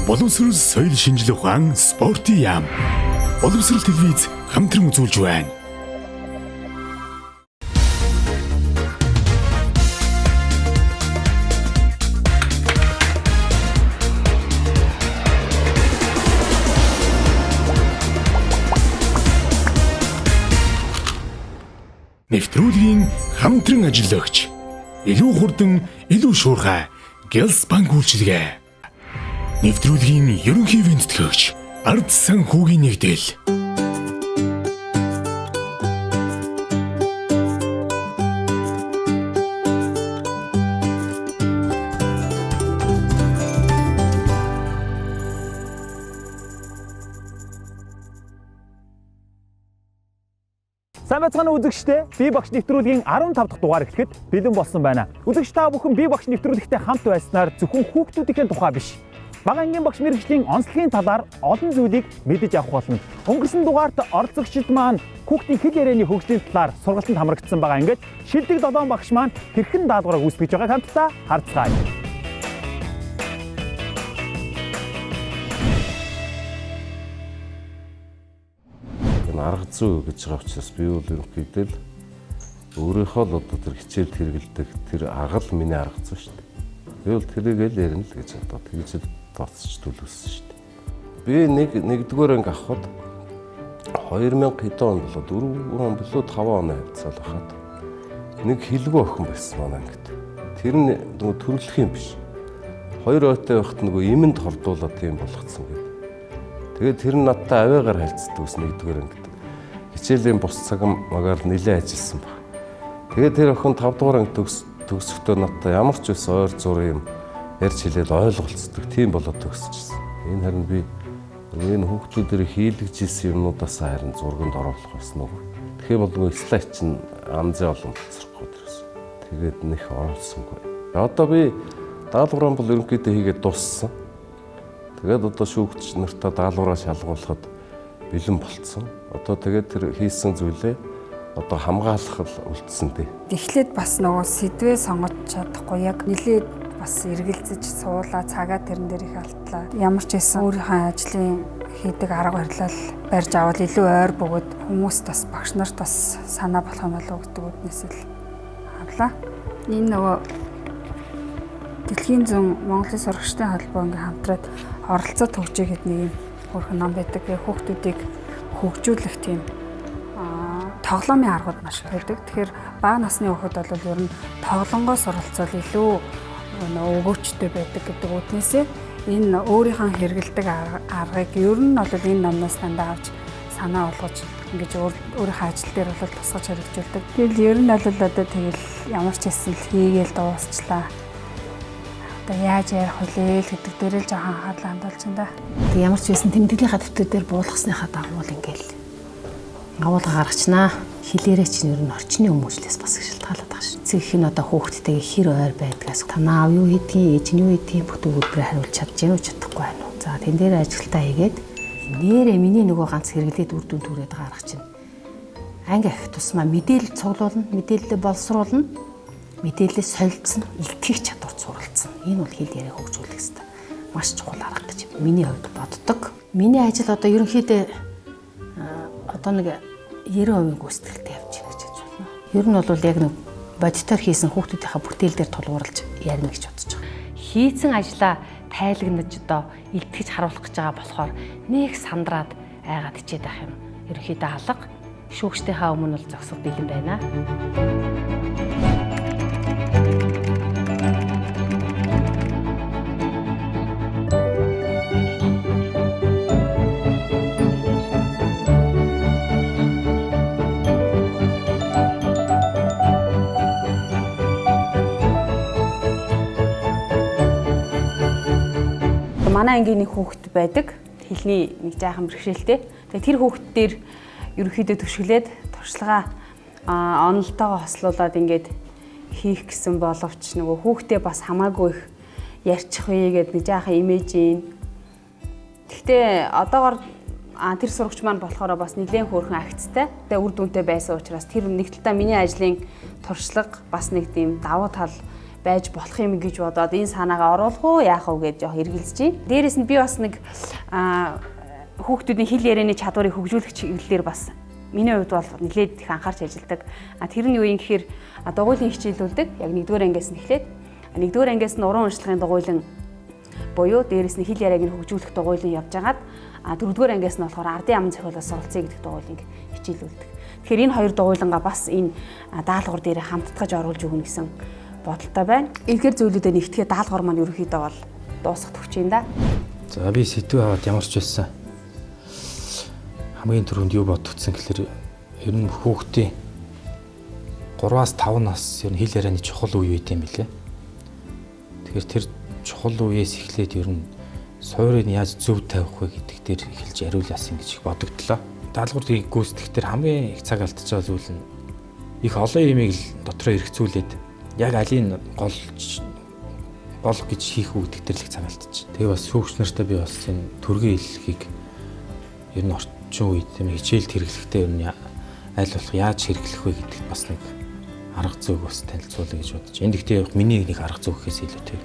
Боловсрол соёл шинжлэх ухаан спортын яам. Боловсрол телевиз хамтран үзүүлж байна. Нэвтрүүлгийн хамтран ажиллагч илүү хурдан, илүү шуурхай Гялс банк үйлчилгээ. Нэвтрүүлгийн ерөнхий вэндэтгэгч Ард санхүүгийн нэгдэл. Сайн байцгаана уу үзэгчдээ. Би багш нэвтрүүлгийн 15 дахь дугаар эхлэхэд бэлэн болсон байна. Үзэгч та бүхэн би багш нэвтрүүлэгтэй хамт байснаар зөвхөн хүүхдүүдийн тухай биш. Бага ангийн багш мэргэжлийн онцлогийн талаар олон зүйлийг мэдэж авах болно. Өнгөрсөн дугаарт оролцогчид маань хүүхдийн хэл ярианы хөгжлийн талаар сургалтанд хамрагдсан байгаа. Ингээд шилдэг долоон багш маань хэрхэн даалгаврыг үүсгэж байгааг хамтдаа харцгаая. Энэ арга зүй гэж байгаа учраас би бол ерөнхийдөө л өөрийнхөө л одоо тэр хичээлд хэрэгэлдэг тэр арга л миний арга зүй шүү дээ. Би бол тэрийг л ярина л гэж одоо тэгж л тооцож төлөвлөсөн шүү дээ. Би нэгдүгээр анги авахад 2000 хэдэн он болоо 4 он болоо 5 оны хавцаал байхад нэг хилгүй охин байсан манай ангид. Тэр нь нөгөө төрөлх юм биш. Хоёр ойтой байхад нөгөө имэнд хордуулаад тийм болгоцсон гэдэг. Тэгээд тэр нь надтай авиагаар харилцдаг ус нэгдүгээр ангид. Хичээлийн бус цаг магаар нэлээд ажилласан баг. Тэгээд тэр охин 5 дугаар анги төгсөхдөө надтай ямар ч үс ойр зур юм ярьж хэлээд ойлголцдог. Тийм болоод төгсчихсэн. Энэ харин би энэ хүүхдүүдээр хийлгэж исэн юмнуудаас харин зурганд оруулах байсан уу. Тэгэхээр бол нөгөө слайд чинь анзын олон болцрохгүй тэрс. Тэгээд нэх оруулсангүй. Одоо би даалгавраа бол ерөнхийдөө хийгээд дууссан. Тэгээд одоо шүүгч нартаа даалгавраа шалгуулахад бэлэн болцсон. Одоо тэгээд тэр хийсэн зүйлээ одоо хамгаалах л үлдсэн дээ. Эхлээд бас нөгөө сэдвээ сонгож чадахгүй яг нилээд бас эргэлзэж суулаа цагаа тэрэн дээр их алтлаа. Ямар ч байсан өөрийнхөө ажлын хийдэг арга барилал барьж авал илүү ойр бөгөөд хүмүүст бас багш нарт бас санаа болох юм болов уу гэдэг үднээс л авлаа. Энэ нөгөө Дэлхийн зүүн Монголын сурагчдын холбоо ингээ хамтраад оролцоо төгжээ гэдэг нэг юм хөөрхөн ном байдаг. Хүүхдүүдийг хөгжүүлэх тийм тоглоомын аргууд маш их байдаг. Тэгэхээр бага насны хүүхэд бол ер нь тоглонгоо суралцвал илүү өгөөчтэй байдаг гэдэг үднээсээ энэ өөрийнхөө хэрэгэлдэг аргыг ер нь бол энэ номноос дандаа авч санаа олгож ингэж өөрийнхөө ажил дээр бол тусгаж хэрэгжүүлдэг. Тэгэл ер нь бол одоо тэгэл ямар ч хэсэл хийгээл дуусчлаа. Одоо яаж ярих вүлээ л гэдэг дээр л жоохон анхаарлаа хандуулж байна да. Тэг ямар ч байсан тэмдэглэлийн дэвтэр дээр буулгасныхаа дагуу л ингээл агуулга гаргачнаа. Хэлээрээ чинь ер нь орчны хүмүүжлээс бас их шалтгаалаад байгаа ш. Эцэг их нь одоо хүүхдтэйгээ хэр ойр байдгаас танаа аав юу хийдгийг, ээж нь юу хийдгийг бүтэн өгүүлбэрээр хариулж чадж гэнэ үү чадахгүй байна уу. За тэн дээр ажилтаа хийгээд нэрээ миний нөгөө ганц хэрэглээд үр дүн төрөөд байгаа арга чинь анги ах тусмаа мэдээлэл цуглуулна, мэдээлэлээ боловсруулна, мэдээлэлээ солилцно, илтгэх чадвар суралцна. Энэ бол хэл яриа хөгжүүлэх ёстой. Маш чухал арга гэж миний хувьд боддог. Миний ажил одоо ерөнхийдөө одоо нэг 90% гүйцэтгэлтэй явж байна гэж бодож байна. Ер нь бол яг нэг бодитоор хийсэн хүүхдүүдийнхээ бүтээл дээр тулгуурлаж ярина гэж бодож байгаа. Хийцэн ажлаа тайлагнаж одоо илтгэж харуулах гэж байгаа болохоор нэг сандраад айгаад хичээд байх юм. Ерөнхийдөө алга шүүгчдийнхаа өмнө бол зогсох бэлэн байна. Манай ангийн нэг хүүхэд байдаг. Хэлний нэг жаахан бэрхшээлтэй. Тэгээ тэр хүүхэд дээр ерөнхийдөө түшиглээд туршлага онолтойгоо хослуулад ингээд хийх гэсэн боловч нөгөө хүүхдээ бас хамаагүй их ярьчих вэ гэдэг нэг жаахан имиж юм. Гэхдээ одоогор тэр сурагч маань болохоор бас нэлээд хөөрхөн агцтай. Тэгээ үр дүнтэй байсан учраас тэр нэг талдаа миний ажлын туршлага бас нэг тийм давуу тал байж болох юм гэж бодоод энэ санаагаа оруулах уу яах вэ гэж жоох эргэлзэж байна. Дээрээс нь би бас нэг хүүхдүүдийн хэл ярианы чадварыг хөгжүүлэх чиглэлээр бас миний хувьд бол нэлээд их анхаарч ажилладаг. Тэр нь юу юм гэхээр дугуйлын хичээлүүлдэг. Яг 1-р ангиас нь эхлээд 1-р ангиас нь уран уншлагын дугуйлан буюу дээрээс нь хэл яриаг нь хөгжүүлэх дугуйлан явж агаад 4-р ангиас нь болохоор ардын аман зохиолоос суралцъя гэдэг дугуйлыг хичээлүүлдэг. Тэгэхээр энэ хоёр дугуйлангаа бас энэ даалгавар дээр хамтдаж оруулж өгнө гэсэн бодолтой байна. Эдгээр зүйлүүдэд нэгтгэхэд даалгавар маань ерөнхийдөө бол дуусах төвч юм да. За би сэдв аваад ямар ч байсан хамгийн түрүүнд юу бодогдсон гэхээр ер нь хүүхдийн 3-аас 5 нас ер нь хэл ярианы чухал үе байт юм билээ. Тэгэхээр тэр чухал үеэс эхлээд ер нь суурийг яаж зөв тавих вэ гэдэг дээр эхэлж яриулаасан гэж их бодогдлоо. Даалгаврыг гүйцэтгэх дээр хамгийн их цаг алдчихж байгаа зүйл нь их олон юмыг л дотроо эргцүүлээд яг алийг гол гэж хийх үү гэдэг дээр л их цаг алдчих. Тэгээ бас шүүгч нартай би бас энэ төргийн хэллэгийг ер нь орчин үед тийм хичээлд хэрэглэхдээ ер нь аль болох яаж хэрэглэх вэ гэдэгт бас нэг арга зүйг бас танилцуулъя гэж бодож. Энд гэхдээ миний нэг арга зүй гэхээс илүү тийм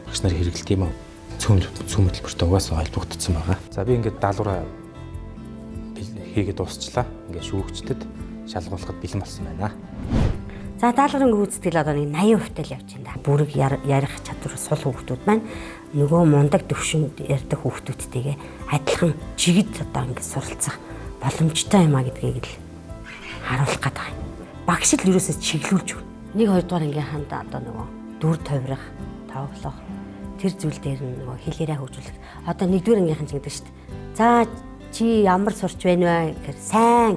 багш нар хэрэглэдэг юм аа. Цөм хөтөлбөртөө угаасаа холбогдсон байгаа. За би ингээд даалгавраа хийгээд дуусчлаа. Ингээд шүүгчдэд шалгуулахад бэлэн болсон байна. За даалгаврын гүйцэтгэл одоо нэг 80% л явж байна да. Бүрэг ярих чадвар сул хүүхдүүд маань нөгөө мундаг төвшөнд ярьдаг хүүхдүүдтэйгээ адилхан чигэд одоо ингээд суралцах боломжтой юм а гэдгийг л харуулах гээд байгаа юм. Багш л ерөөсөө чиглүүлж өгнө. 1 2 дугаар ангийнханд одоо нөгөө дүр тойрох, тоглох тэр зүйл дээр нь нөгөө хэл яриа хөгжүүлэх. Одоо 1 дугаар ангийнхан ч гэдэг шүү дээ. За чи ямар сурч байна вэ гэхээр сайн.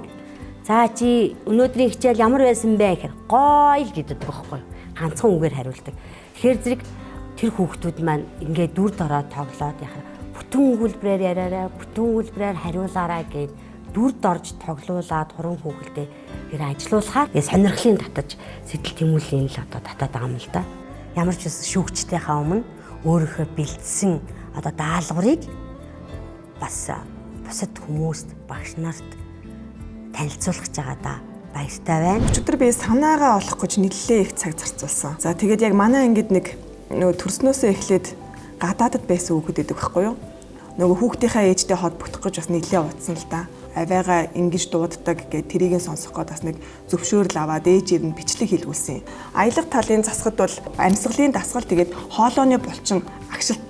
За чи өнөөдрийн хичээл ямар байсан бэ гэхээр гоё л гэдэг байхгүй юу. Ганцхан үгээр хариулдаг. Тэгэхээр зэрэг тэр хүүхдүүд маань ингээд дүр дорой тоглоод яхаар бүтэн өгүүлбэрээр яриараа, бүтэн өгүүлбэрээр хариулаараа гээд дүрд орж тоглуулад хуран хүүхэлдээ тэр ажилуулахаар сонирхлын татаж сэтгэл тэмүүллийн л одоо татаад байгаа юм л да. Ямар ч үсэн шүүгчдийнхаа өмнө өөрийнхөө бэлдсэн одоо даалгаврыг бас бусад хүмүүст, багш нарт танилцуулах гэж байгаа да. Баяртай байна. Өчигдөр би санаагаа олох гэж нэлээ их цаг зарцуулсан. За тэгээд яг манай ангид нэг нөгөө төрснөөсөө эхлээд гадаадд байсан хүүхэд байдаг байхгүй юу? Нөгөө хүүхдийнхээ ээжтэй холбогдох гэж бас нэлээ удсан л да. Авиагаа ингэж дууддаг гэж тэрийг нь сонсох гээд бас нэг зөвшөөрөл аваад ээжээр нь бичлэг хийлгүүлсэн. Аялга талын засахад бол амьсгалын дасгал тэгээд хоолойны булчин агшилт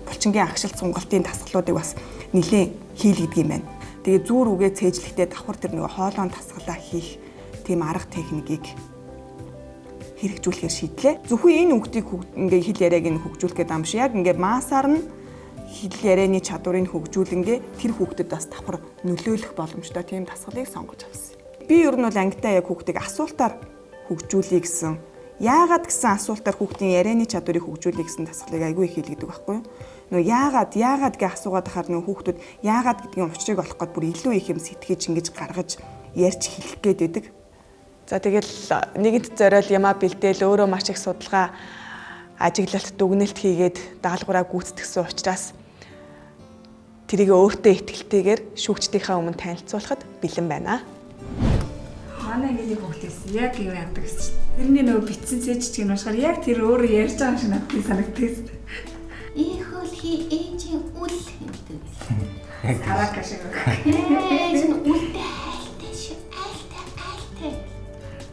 булчингийн агшилт сунгалтын дасгалуудыг бас нэлээ хийлгэдэг юм байна. Тэгээд зүүр үгээ цээжлэхдээ давхар тэр нөгөө хоолойн дасгалаа хийх тийм арга техникийг хэрэгжүүлэхээр шийдлээ. Зөвхөн энэ үгтийг ингээ хэл яриаг нь хөгжүүлэх гэдэг юм шиг яг ингээ маасаар нь хэл ярианы чадварыг хөгжүүлэнгээ тэр хүүхдэд бас давхар нөлөөлөх боломжтой тийм дасгалыг сонгож авсан. Би ер нь бол ангитай яг хүүхдийг асуултаар хөгжүүлье гэсэн. Яагаад гэсэн асуултаар хүүхдийн ярианы чадварыг хөгжүүлье гэсэн дасгалыг айгүй их хийлгэдэг байхгүй юу? Нөгөө яагаад гэж асуугаад ахаар нөгөө хүүхдүүд яагаад гэдгийн учрыг олох гээд бүр илүү их юм сэтгэж ингэж гаргаж ярьж хэлэх гээд байдаг. За тэгэл нэгэнт зориул ямаа бэлдээл өөрөө маш их судалгаа ажиглалт дүгнэлт хийгээд даалгавраа гүйцэтгэсэн учраас тэрийг өөртөө итгэлтэйгээр шүүгчдийнхээ өмнө танилцуулахад бэлэн байна. Манай ангийн хүүхдээс яг юу яадаг гэсэн чинь тэрний нөгөө битсэн цээжчиг нь уншихаар яг тэр өөрөө ярьж байгаа юм шиг надад санагддаг. Ийхөлхий ээжийн үл гэдэг. Сарака шиг. Ээж нь үлтэй хайлтай шиг айлтай айлтай.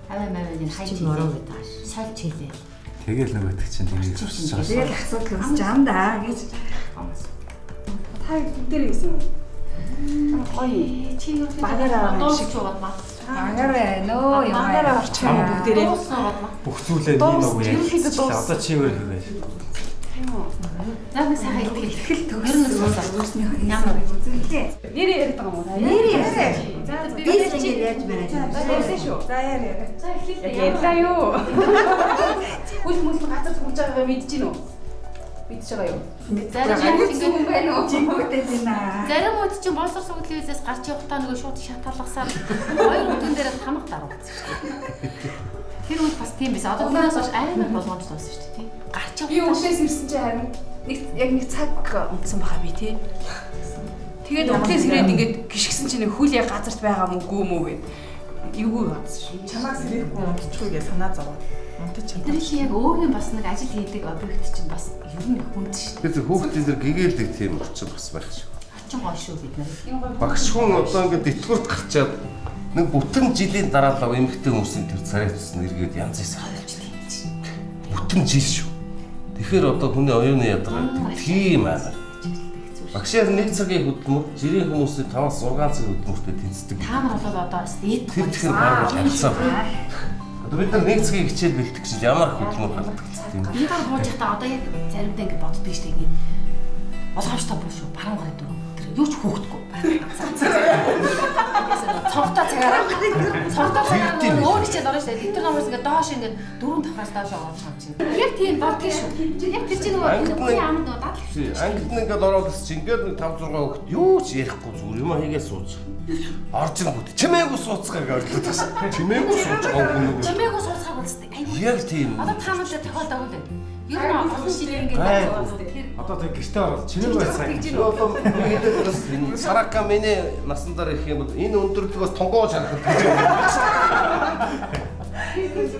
Аваа маваа энэ хайч мөрөө гэдэг ааш. Сольж хэлээ. Тэгэл нөгөөдөг чинь тэрийг сурч байгаа. Тэгэл асуудал үүсч ам да гэж. Та бүгдээрээ гэсэн юм. Гоё. Чи юу Багаараа шиг чуугаад маа. Багаараа нөө юм. Багаараа орчих юм бүгдээрээ. Бүх зүйлээ нэг нэг ярьж. Одоо чи өөр хийгээ. Наа нэг сайхан итгэл Тэгэл Ер нь төгссөн Ямар үзэлээ. Нэрээ яриад байгаа юм уу? Нэрээ яриа. За Би ингэж яаж бариад. Ярьсан шүү. За яриа. За эхлэе. Ярьлаа юу? Хүл хүмүүс газар зүгж байгаагаа мэдэж гин үү? Мэдж байгаа юу? Зарим үед Хүн ингэ байна уу? Жингүүтэй байна. зарим үед чинь боловсрол суглалээс гарч явахдаа нөгөө шууд шаталгасаар хоёр өдөн дээр тамга даруулсан шүү дээ. Тэр үед бас тийм байсан. Одоо түүнээс хойш амар болгоомжтой болсон шүү дээ, тий. Гарч Би явахдаа өглөөс ирсэн чи харин нэг яг нэг цаг унтсан баха би тий. Тэгээд өглөөс ирээд ингээд гიშгсэн чинь нэг хөл яг газарт байгаа мó гүү мүү гэд. Эвгүй бодсон шүү. Чамайг сэрэхгүй унтчихгүй гэж санаа зовоод. Унтаж чаддаг. Тэр чинь яг өөрийн бас нэг ажил хийдэг объект чинь бас ер нь хүнд шүү дээ. Тэр хүүхдийн тэр гэгээлдэг тийм орчин бас байх шүү. Орчин гоё шүү бид нар. Багш хүн одоо ингээд итгэврт гарчаад нэг бүтэн жилийн дараа л эмэгтэй хүмүүсийн тэр царай цус нэргээд янз янз бүтэн жил шүү. Тэгэхээр одоо хүний оюуны ядаргаа тийм амар. Багшаар нэг цагийн хөдөлмөр, жирийн хүмүүсийн 5-6 цагийн хөдөлмөртэй тэнцдэг. Та нар бол одоо бас дээд тэр тэгэхээр баг харилцаа. Одоо бид нар нэг цагийн хичээл бэлтгэх чинь ямар их хөдөлмөр гаргадаг тийм. Энэ дор бууж байхдаа одоо яг заримдаа ингэ боддөг шүү дээ. Ингэ болгоомжтой буу шүү. Баруун гарын дөрөв. Тэр юу ч хөөгдөхгүй. Цогтой цагаараа. Цогтой цагаараа өөр хичээл орно шүү дээ. Тэр номоос ингэ доош ингэ дөрөв давхраас доош орж байгаа чинь. Яг тийм боддог шүү. Яг тэр чинь нөгөө хүний амд нөгөө дадлах. Ангид нь ингээд ороод ирсэн чинь ингээд нэг 5 6 хүүхэд юу ч ярихгүй зүгээр юм хийгээ сууж. Орж ирэнгүүт чимээгүй сууцгаа гэж орлоод байсан. Чимээгүй сууж байгаа хүн нөгөө. Чимээгүй сууцгааг үздэг. Айгүй. Яг тийм. Одоо та нар тохиолдоогүй л байна. Ер нь олон жил ингээд тэр одоо тэг гэртээ ороод чимээгүй байцгаа. Одоо би хэлээд бас энэ Сарака миний насан дээр ирэх юм бол энэ өндөрлөгөөс тонгоо чарах гэж байна.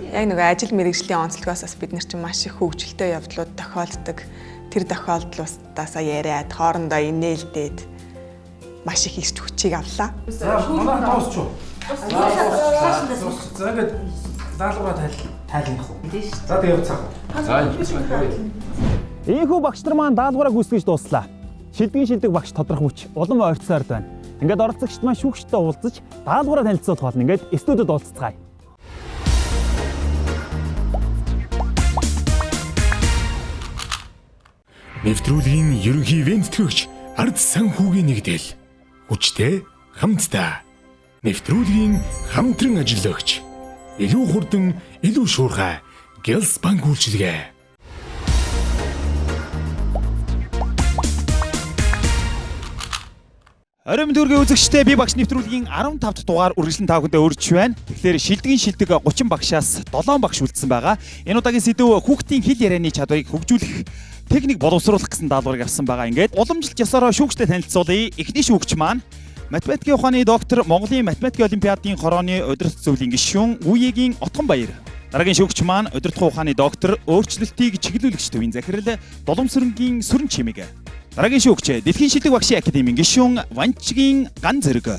Яг нөгөө ажил мэргэжлийн онцлогоос бас бид нар чинь маш их хөгжилтэй явдлууд тохиолддог. Тэр тохиолдлуудаасаа яриад хоорондоо инээлдээд маш их ирч хүчийг авлаа. За манай дуусч уу? За ингээд даалгавраа тайлах уу? За тэгээ явцгаах. За явцгаах. Ийхүү багш нар маань даалгавраа гүйцэтгэж дууслаа. Шилдгийн шилдэг багш тодрох мөч улам ойрцсоор байна. Ингээд оролцогчд маань шүүгчтэй уулзаж даалгавраа танилцуулах болно. Ингээд студид уулзцгаая. Нэвтрүүлгийн ерөнхий ивент тэтгэгч ард санхүүгийн нэгдэл. Хүчтэй хамтдаа. Нэвтрүүлгийн хамтран ажиллагч. Илүү хурдан, илүү шуурхай. Гэлс банк үйлчилгээ. Орой мэнд хүргэе үзэгчдээ, би багш нэвтрүүлгийн 15 дахь дугаар үргэлжлэн та бүхэндээ өрж байна. Тэгэхээр шилдгийн шилдэг 30 багшаас 7 багш үлдсэн байгаа. Энэ удаагийн сэдэв хүүхдийн хэл ярианы чадварыг хөгжүүлэх техник боловсруулах гэсэн даалгаврыг авсан байгаа. Ингээд уламжлалт ёсороо шүүгчтэй танилцуулъя. Эхний шүүгч маань математикийн ухааны доктор, Монголын математикийн олимпиадын хорооны удирдах зөвлөлийн гишүүн Үегийн Отгонбаяр. Дараагийн шүүгч маань удирдах ухааны доктор, өөрчлөлтийг чиглүүлэгч төвийн захирал Доломсөрөнгийн Сүрэн Чимэг. Дараагийн шүүгч Дэлхийн шилдэг багшийн академийн гишүүн Ванчгийн Ган Зэрэг.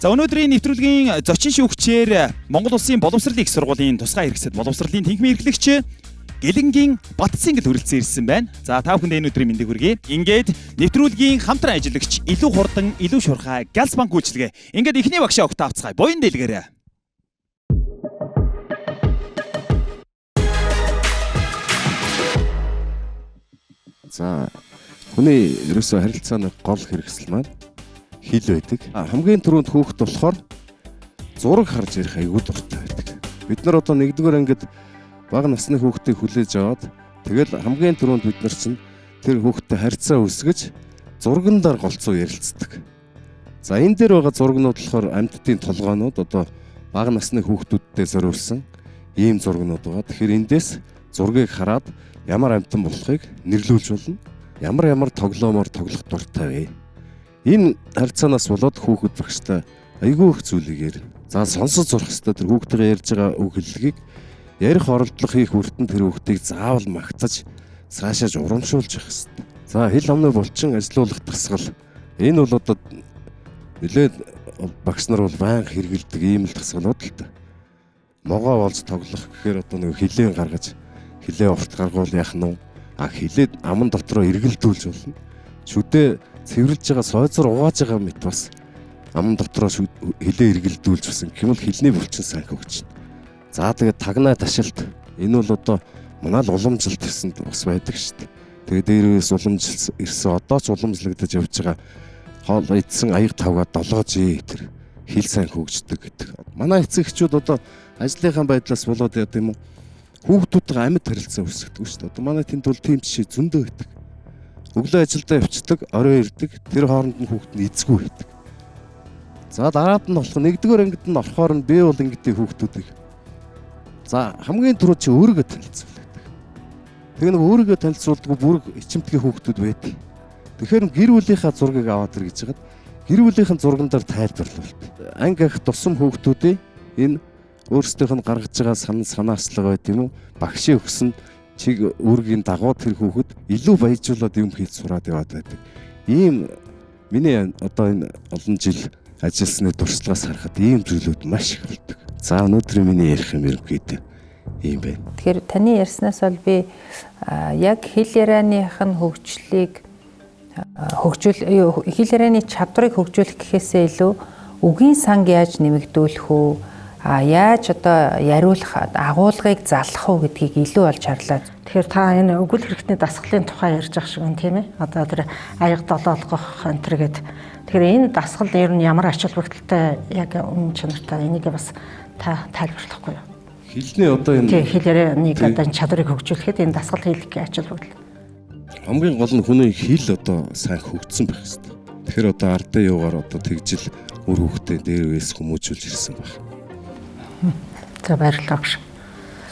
За өнөөдрийн нэвтрүүлгийн зочин шүүгчээр Монгол Улсын боловсролын их сургуулийн тусгай хэрэгсэд боловсролын тэнхимийн эрхлэгч Гэлэнгийн Батцэнгэл хүрэлцэн ирсэн байна. За та бүхэнд энэ өдрийн мэндийг хүргэе. Ингээд нэвтрүүлгийн хамтран ажиллагч илүү хурдан, илүү шуурхай Галс банк үйлчилгээ. Ингээд эхний багшаа огт авцгаая. Буян дэлгээрэй. За хүний ерөөсөө харилцааны гол хэрэгсэл маань хэл байдаг. Хамгийн түрүүнд хүүхэд болохоор зураг харж ярих аягүй дуртай байдаг. Бид нар одоо нэгдүгээр ангид бага насны хүүхдийг хүлээж аваад тэгэл хамгийн түрүүнд бид нар чинь тэр хүүхдтэй харьцаа үүсгэж зурган дээр голцоо ярилцдаг. За энэ дээр байгаа зургнууд болохоор амьтдын толгоонууд одоо бага насны хүүхдүүдтэй зориулсан ийм зургнууд байгаа. Тэгэхээр эндээс зургийг хараад ямар амьтан болохыг нэрлүүлж болно. Ямар ямар тоглоомоор тоглох дуртай вэ? Энэ харьцаанаас болоод хүүхэд багштай айгүй их зүйлийг ярина. За сонсож сурах хэрэгтэй тэр хүүхдтэйгээ ярьж байгаа үг хэллэгийг ярих оролдлого хийх хүртэн тэр хүүхдийг заавал магтаж цаашааж урамшуулж явах хэрэгтэй. За хэл амны булчин ажилуулах дасгал. Энэ бол одоо нэлээд багш нар бол байнга хэрэгэлдэг ийм л дасгалууд л та. Могоо болж тоглох гэхээр одоо нэг хилээ гаргаж хилээ урт гаргуул яах нь вэ? А хилээд аман дотроо эргэлдүүлж болно. Шүдээ цэвэрлж байгаа сойзор угааж байгаа мэт бас аман дотроо хилээ эргэлдүүлж бас гэх юм бол хилний булчин сайн хөгжинэ. За тэгээд тагнаа ташилт энэ бол одоо манай л уламжилт гэсэн бас байдаг шүү дээ. Тэгээд дээрээс уламжилт ирсэн одоо ч уламжлагдаж явж байгаа хоол идсэн аяг тавгаа 7G тэр хил сайн хөгждөг гэдэг. Манай эцэг эхчүүд одоо ажлынхаа байдлаас болоод яд юм уу? Хүүхдүүдтэйгээ амьд харилцаа үүсгэдэг шүү дээ. Одоо манай тэнд бол тийм жишээ зөндөө байдаг. Өглөө ажилдаа явцдаг, орой ирдэг. Тэр хооронд нь хүүхд нь эзгүй байдаг. За дараад нь болох нэгдүгээр ангид нь орохоор нь би бол ингэдэг хүүхдүүдийг за хамгийн түрүү чи өөрийгөө танилцуул гэдэг. Тэгээ нэг өөрийгөө танилцуулдаггүй бүр ичимтгий хүүхдүүд байдаг. Тэгэхээр гэр бүлийнхаа зургийг аваад ир гэж хагаад гэр бүлийнхэн зурган дээр тайлбарлалт. Анги ах тусам хүүхдүүдийн энэ Өөрсдийнх нь гаргаж байгаа санал санаачлага байт юм уу? Багшийн өгсөн чиг үүргийн дагуу тэр хүүхэд илүү баяжуулаад юм хийж сураад яваад байдаг. Ийм миний одоо энэ олон жил ажилласны туршлагаас харахад ийм зүйлүүд маш их болдог. За өнөөдөр миний ярих юм ерөнхийдөө ийм байна. Тэгэхээр таны ярьснаас бол би яг хэл ярианых нь хөгжлийг хөгжүүл хэл ярианы чадварыг хөгжүүлэх гэхээсээ илүү үгийн санг яаж нэмэгдүүлэх үү, яаж одоо яриулах агуулгыг залах уу гэдгийг илүү олж харлаа. Тэгэхээр та энэ өгүүлэх хэрэгтний дасгалын тухай ярьж байгаа шиг байна, тийм ээ? Одоо тэр аяга долоолгох энэ төр гээд. Тэгэхээр энэ дасгал ер нь ямар ач холбогдолтой яг үнэн чанартай энийг бас та тайлбарлахгүй юу? Хэлний одоо энэ Тийм, хэл ярианыг одоо энэ чадварыг хөгжүүлэхэд энэ дасгал хийх ач холбогдол. Хамгийн гол нь хүний хэл одоо сайн хөгжсөн байх хэрэгтэй. Тэгэхээр одоо ардын юугаар одоо тэгжил үр хөвгтөө дээр үеэс хүмүүжүүлж ирсэн байх. За баярлалаа багш.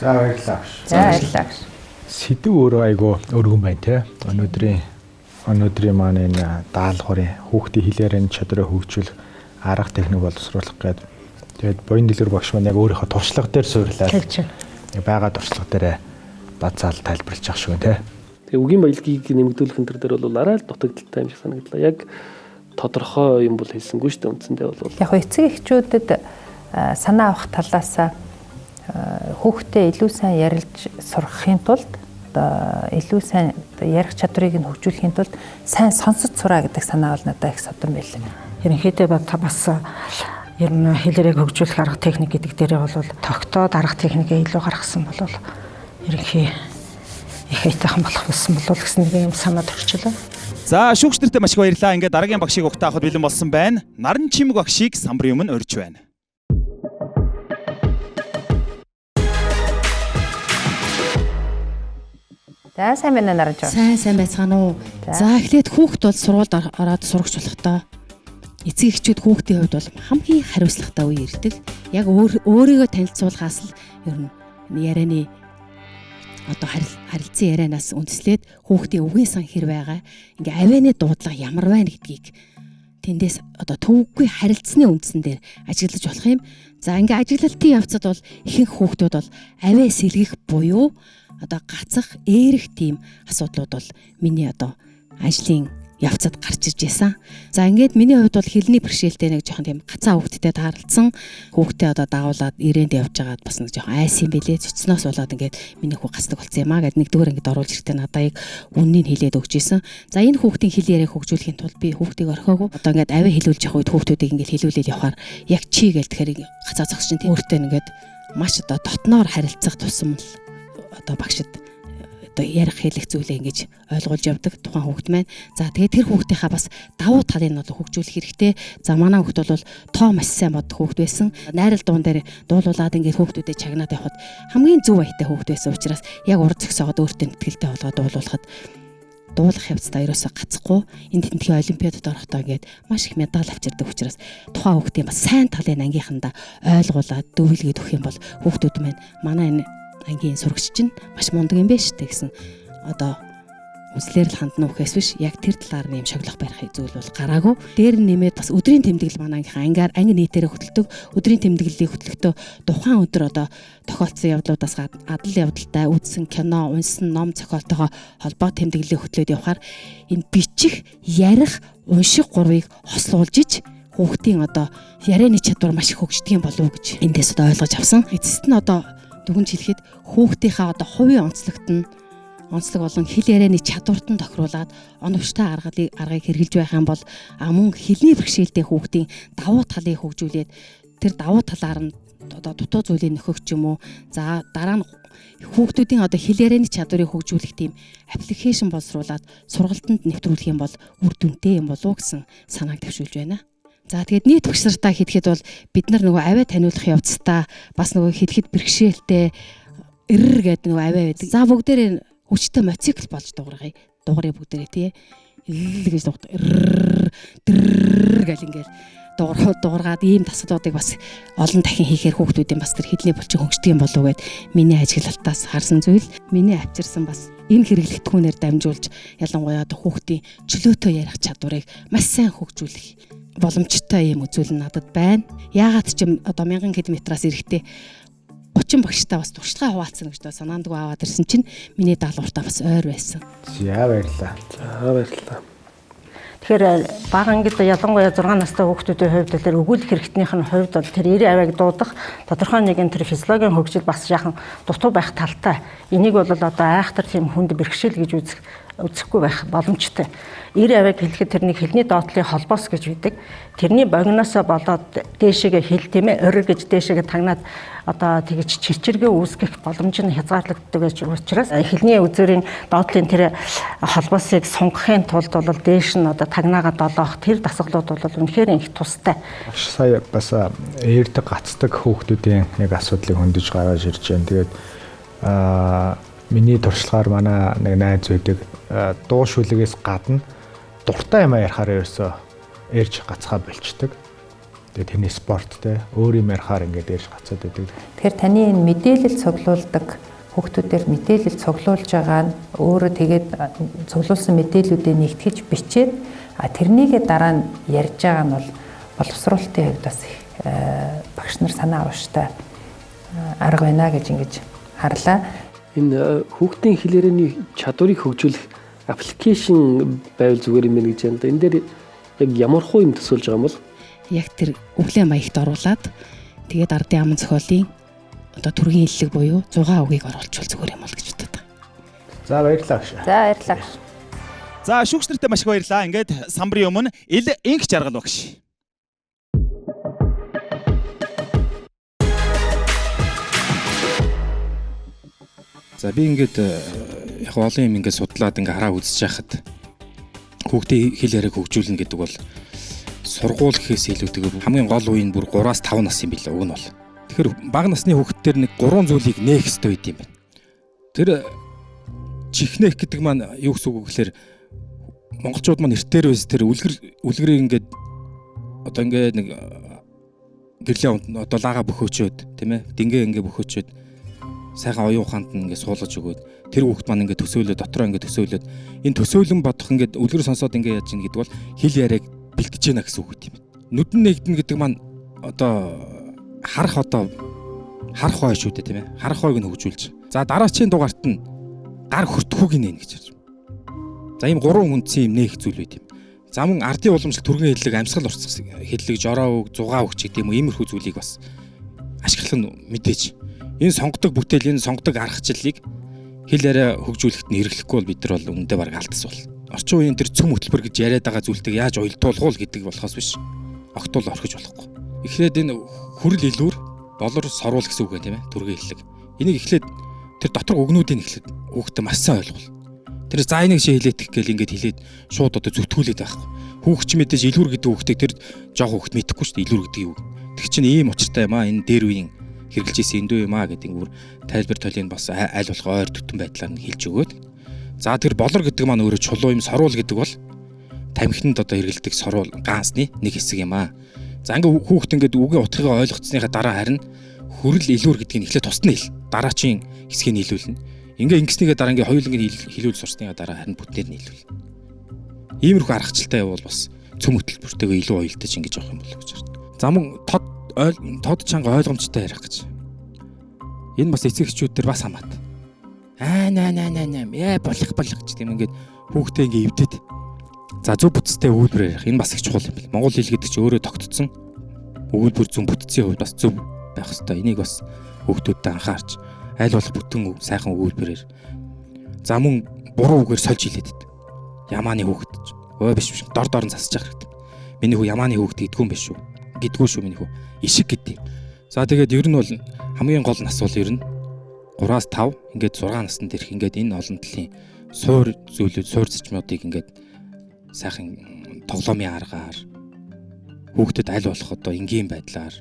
За баярлалаа багш. За баярлалаа багш. Сэдв өөрөө айгүй өргөн байна те. Өнөөдрийн маань энэ даалгаврын хүүхдийн хэл ярианы чадварыг хөгжүүлэх арга техник боловсруулах гээд тэгээд буян дэлгэр багш маань яг өөрийнхөө туршлага дээр суурлаад байгаа туршлага дээрээ базаал тайлбарлаж ах шиг байна те. Тэгээ үгийн баялагийг нэмэгдүүлэх энэ төр дээр бол арай л дутагдaltaй юм шиг санагдлаа. Яг тодорхой юм бол хэлсэнгүй шүү дээ үндсэндээ бол. Яг эцэг эхчүүдэд санаа авах талаасаа хүүхдээ илүү сайн ярилж сурахын тулд одоо илүү сайн ярих чадварыг нь хөгжүүлэхийн тулд сайн сонсож сураа гэдэг санаа бол надад их содон байлаа. Ерөнхийдөө бас ер нь хэл яриаг хөгжүүлэх арга техник гэдэг дээрээ бол тогтоод арга техникээ илүү гаргасан бол ерөнхий их айтайхан болох байсан болов гэсэн нэг юм санаа төрчлөө. За шүүгч нартай маш их баярлалаа. Ингээд дараагийн багшийг угтаа авахд бэлэн болсон байна. Наран чимэг багшийг самбарын өмнө урьж байна. За сайн байна наран чимэг. Сайн байцгаана уу. За эхлээд хүүхд бол сургуульд ороод сурагч болохдоо эцэг эхчүүд хүүхдийн хувьд бол хамгийн хариуцлагатай үе ирдэг. Яг өөрийгөө танилцуулахаас л ер нь ярианы одоо харилцан ярианаас үндэслээд хүүхдийн үгийн сан хэр байгаа, ингээ авианы дуудлага ямар байна гэдгийг тэндээс одоо төвөггүй харилцсны үндсэн дээр ажиглаж болох юм. За ингээ ажиглалтын явцад бол ихэнх хүүхдүүд бол авиа сэлгэх буюу одоо гацах, ээрэх тийм асуудлууд бол миний одоо ажлын явцад гарч ирж байсан. За ингээд миний хувьд бол хэлний бэрхшээлтэй нэг жоохон тийм гацаа хүүхдтэй тааралцсан. Хүүхдээ одоо дагуулад ирээнд явж байгаад бас нэг жоохон айсан юм бэлээ. Цоцноос болоод ингээд миний хүү гацдаг болсон юм аа гэд нэгдүгээр ингээд оруулж ирэхдээ надаа яг үннийг хэлээд өгч исэн. За энэ хүүхдийн хэл яриаг хөгжүүлэхийн тулд би хүүхдийг орхиогүй. Одоо ингээд авиа хэлүүлж явах үед хүүхдүүдийг ингээд хэлүүлээд явахаар яг чи гээл тэгэхээр гацаа зогсож чинь өөртөө ингээд маш одоо дотноор харилцах тусам л одоо багшид одоо ярих хэлэх зүйлээ ингэж ойлгуулж явдаг тухайн хүүхд маань. За тэгээд тэр хүүхдийнхаа бас давуу талыг нь бол хөгжүүлэх хэрэгтэй. За манай хүүхд бол тоо маш сайн бодох хүүхд байсан. Найрал дуун дээр дуулуулад ингээд хүүхдүүдэд чагнаад явхад хамгийн зөв аятай хүүхд байсан учраас яг урд зөксөөгд өөртөө ихтгэлтэй болгоод дуулуулахад дуулах явцдаа ерөөсөө гацхгүй энэ тентхийн олимпиадад орохдоо ингээд маш их медаль авчирдаг учраас тухайн хүүхдийн бас сайн талыг ангийнхандаа ойлгуулад дөвөлгээд өгөх юм бол хүүхдүүд маань манай энэ ангийн сурагч чинь маш мундаг юм байна шүү дээ гэсэн одоо үзлээр л хандна үхээс биш яг тэр талаар нь юм шоглох барих зүйл бол гараагүй. Дээр нь нэмээд бас өдрийн тэмдэглэл манай ангийнхан ангаар анги нийтээрээ хөтэлдэг. Өдрийн тэмдэглэлийг хөтлөхдөө тухайн өдөр одоо тохиолдсон явдлуудаас адал явдалтай үзсэн кино, унсан ном зохиолтойгоо холбоо тэмдэглэлийг хөтлөөд явхаар энэ бичих, ярих, унших гурвыг хослуулж ич хүүхдийн одоо ярианы чадвар маш их хөгждөг юм болов уу гэж эндээс одоо ойлгож авсан. Эцэст нь одоо дүгнж хэлэхэд хүүхдийнхээ одоо хувийн онцлогт нь онцлог болон хэл ярианы чадварт нь тохируулаад оновчтой аргыг хэрэгжилж байх юм бол мөн хэлний бэрхшээлтэй хүүхдийн давуу талыг хөгжүүлээд тэр давуу талаар нь одоо дутуу зүйлийг нөхөх ч юм уу, за дараа нь хүүхдүүдийн одоо хэл ярианы чадварыг хөгжүүлэх тийм аппликейшн боловсруулад сургалтанд нэвтрүүлэх юм бол үр дүнтэй юм болов уу гэсэн санааг төвшүүлж байна. За тэгээд нийт багш нартаа хэлэхэд бол бид нар нөгөө авиа таниулах явцдаа бас нөгөө хэлэхэд бэрхшээлтэй эрр гэдэг нөгөө авиа байдаг. За бүгдээрээ хүчтэй мотоцикл болж дуургая. Дуурай бүгдээрээ тий. Ил гэж дуурдаг. Эрр дэр гэл ингээл дуургаад ийм дасгалуудыг бас олон дахин хийхээр хүүхдүүдийн бас тэр хэлний булчин хөгждөг юм болов уу гэд миний ажиглалтаас харсан зүйл. Миний авчирсан бас энэ хэрэглэгдэхүүнээр дамжуулж ялангуяа одоо хүүхдийн чөлөөтэй ярих чадварыг маш сайн хөгжүүлэх боломжтой юм үзүүл нь надад байна. Яагаад ч юм одоо 1000 км-аас ирэхдээ 30 багштай бас туршлага хуваалцсан гэж санаандгүй аваад ирсэн чинь миний даалгавартаа бас ойр байсан. За баярлалаа. За баярлалаа. Тэгэхээр бага ангид ялангуяа 6 настай хүүхдүүдийн хувьд тэр өгүүлэх хэрэгтнийх нь хувьд бол тэр 90 авиаг дуудах тодорхой нэгэн тэр физиологийн хөгжил бас яхан дутуу байх талтай. Энийг бол одоо айхтар тийм хүнд бэрхшээл гэж үзэхгүй байх боломжтой. 90 авиаг хэлэхэд тэр нэг хэлний доотлын холбоос гэж байдаг. Тэрний богиноосоо болоод дээшээгээ хэл тийм орир гэж дээшээгээ тагнаад одоо тэгж чирчэргээ үүсгэх боломж нь хязгаарлагддаг гэж учраас хэлний үзүүрийн доотлын тэр холбоосыг сунгахын тулд бол дээш нь одоо тагнаагаа долоох тэр дасгалууд бол үнэхээр их тустай. Багш сая бас ээрдэг гацдаг хүүхдүүдийн нэг асуудлыг хөндөж гаргаж ирж байна. Тэгээд миний туршлагаар манай нэг найз байдаг дуу шүлгээс гадна дуртай юм ярихаар ерөөсөө ээрж гацхаа болчдөг. Тэгээ тэрний спорт те өөр юм ярихаар ингээд ээрж гацаад байдаг. Тэгэхээр таны энэ мэдээлэл цуглуулдаг хүүхдүүдээр мэдээлэл цуглуулж байгаа нь өөрөө тэгээд цуглуулсан мэдээллүүдээ нэгтгэж бичээд тэрнийгээ дараа нь ярьж байгаа нь бол боловсруулалтын хувьд бас их багш нар санаа аваштай арга байна гэж ингэж харлаа. Энэ хүүхдийн хэл ярианы чадварыг хөгжүүлэх аппликейшн байвал зүгээр юм байна гэж байна л да. Энэ дээр яг ямар хуу юм төсөөлж байгаа юм бол? Яг тэр өвлийн маягт оруулаад тэгээд ардын аман зохиолын одоо төргийн хэллэг буюу 6 үгийг оруулчвал зүгээр юм бол гэж бодод байгаа. За баярлалаа агш. За баярлалаа агш. За шүүгч нартай маш их баярлалаа. Ингээд самбарын өмнө ил инх жаргал багш. За би ингээд яг олон юм ингээд судлаад ингээд хараа үзэж байхад хүүхдийн хэл яриаг хөгжүүлнэ гэдэг бол сургууль гэхээс илүүтэйгээр хамгийн гол үе нь бүр 3-аас 5 нас юм билээ уг нь бол. Тэгэхээр бага насны хүүхдтэр нэг 3 зүйлийг нээх ёстой байд юм байна. Тэр чихнээх гэдэг маань юу гэсэн үг вэ гэхээр монголчууд маань эртээр байс тэр үлгэрийг ингээд одоо ингээд нэг гэрлийн одоо лаага бөхөөчөөд тийм ээ дингээ ингээд бөхөөчөөд сайхан оюун ухаанд нь ингээд суулгаж өгөөд тэр хүүхд маань ингээд төсөөлөө дотроо ингээд төсөөлөөд энэ төсөөлөн бодох ингээд үлгэр сонсоод ингээд яаж ийн гэдэг бол хэл яриаг бэлтэж яана гэсэн үг юм. Нүдэн нэгдэн гэдэг маань одоо харах хой шүү дээ тийм ээ. Харах хойг нь хөгжүүлж. За дараачийн дугаарт нь гар хөртөхүүг нэ гэж ярьж. За ийм гурван үндсэн юм нээх зүйл байт юм. За мөн ардын уламжлалт түргэн хэллэг, амьсгал уртсах хэллэг, жороо үг, зугаа үг ч гэдэг юм уу иймэрхүү зүйлийг бас ашиглах нь мэдээж. Энэ сонгодог бүтээл, энэ сонгодог аргачлалыг хэл яриа хөгжүүлэхэд нь хэрэглэхгүй бол бид нар бол үнэндээ бараг алдсан бол. Орчин үеийн тэр цөм хөтөлбөр гэж яриад байгаа зүйлтэйг яаж уялдуулах уу гэдэг болохоос биш. Огтул орхиж болохгүй. Эхлээд энэ хүрэл илүүр, болор сорвол гэсэн үг юм тийм ээ. Түргэн хэллэг. Энийг эхлээд тэр доторх үгнүүдийг эхлээд хүүхдэд маш сайн ойлгуул. Тэр за энийг ши хэлээдэх гээл ингээд хэлээд шууд одоо зүтгүүлээд байхгүй. Хүүхд чи мэдээж илүүр гэдэг үгтэйг тэр жоох хүүхд мэдэхгүй шүү дээ илүүр гэдэг юу. Тэг чинь ийм учиртай юм аа энэ дээр үеийн хэрэгжилж исэн эндүү юм аа гэдэг бүр тайлбар толийг бас аль болох ойр төтөн байдлаар нь хэлж өгөөд. За тэр болор гэдэг маань өөрөө чулуу юм, сорвол гэдэг бол тамхинд одоо хэрэгэлдэг сорвол ганцны нэг хэсэг юм аа. За ингээ хүүхд ингээд үгийн утгыг ойлгоцсныхаа дараа харин хүрэл илүүр гэдгийг эхлээд тусад нь хэл. Дараачийн хэсгийг нийлүүлнэ. Ингээ ингэснийгээ дараа ингээ хоёуланг нь хэлүүл сурсныхаа дараа харин бүтнээр нийлүүл. Иймэрхүү аргачлалтай явбал бас цөм хөтөлбөртэйгээ илүү уялдаж ингэж явах юм болов гэж байна. За мөн тод чанга ойлгомжтой ярих гэж. Энэ бас эцэг эхчүүд төр бас хамаат. Аа наа наа наа наа яа болох гэж тийм ингээд хүүхдээ ингээ эвдэд. За зөв бүтцтэй өгүүлбэр ярих. Энэ бас их чухал юм байна. Монгол хэл гэдэг чинь өөрөө тогтцсон өгүүлбэр зүүн бүтцийн хувьд бас зөв байх ёстой. Энийг бас хүүхдүүдэд анхаарч аль болох бүтэн сайхан өгүүлбэрээр. За мөн буруу үгээр сольж хилээд идэв. Ямааны хүүхэд ч. Өө биш биш. Дор дор нь засаж явах хэрэгтэй. Миний хүү ямааны хүүхэд гэдгүү юм биш үү? Гэдгүү шүү миний хүү. Ишиг гэдэг. За тэгээд ер нь бол хамгийн гол нас бол ер нь 3-аас 5 ингээд 6 наснд ирэх ингээд энэ олон талын суур зүйлүүд, суур зарчмуудыг ингээд сайхан тоглоомын аргаар хүүхдэд аль болох одоо энгийн байдлаар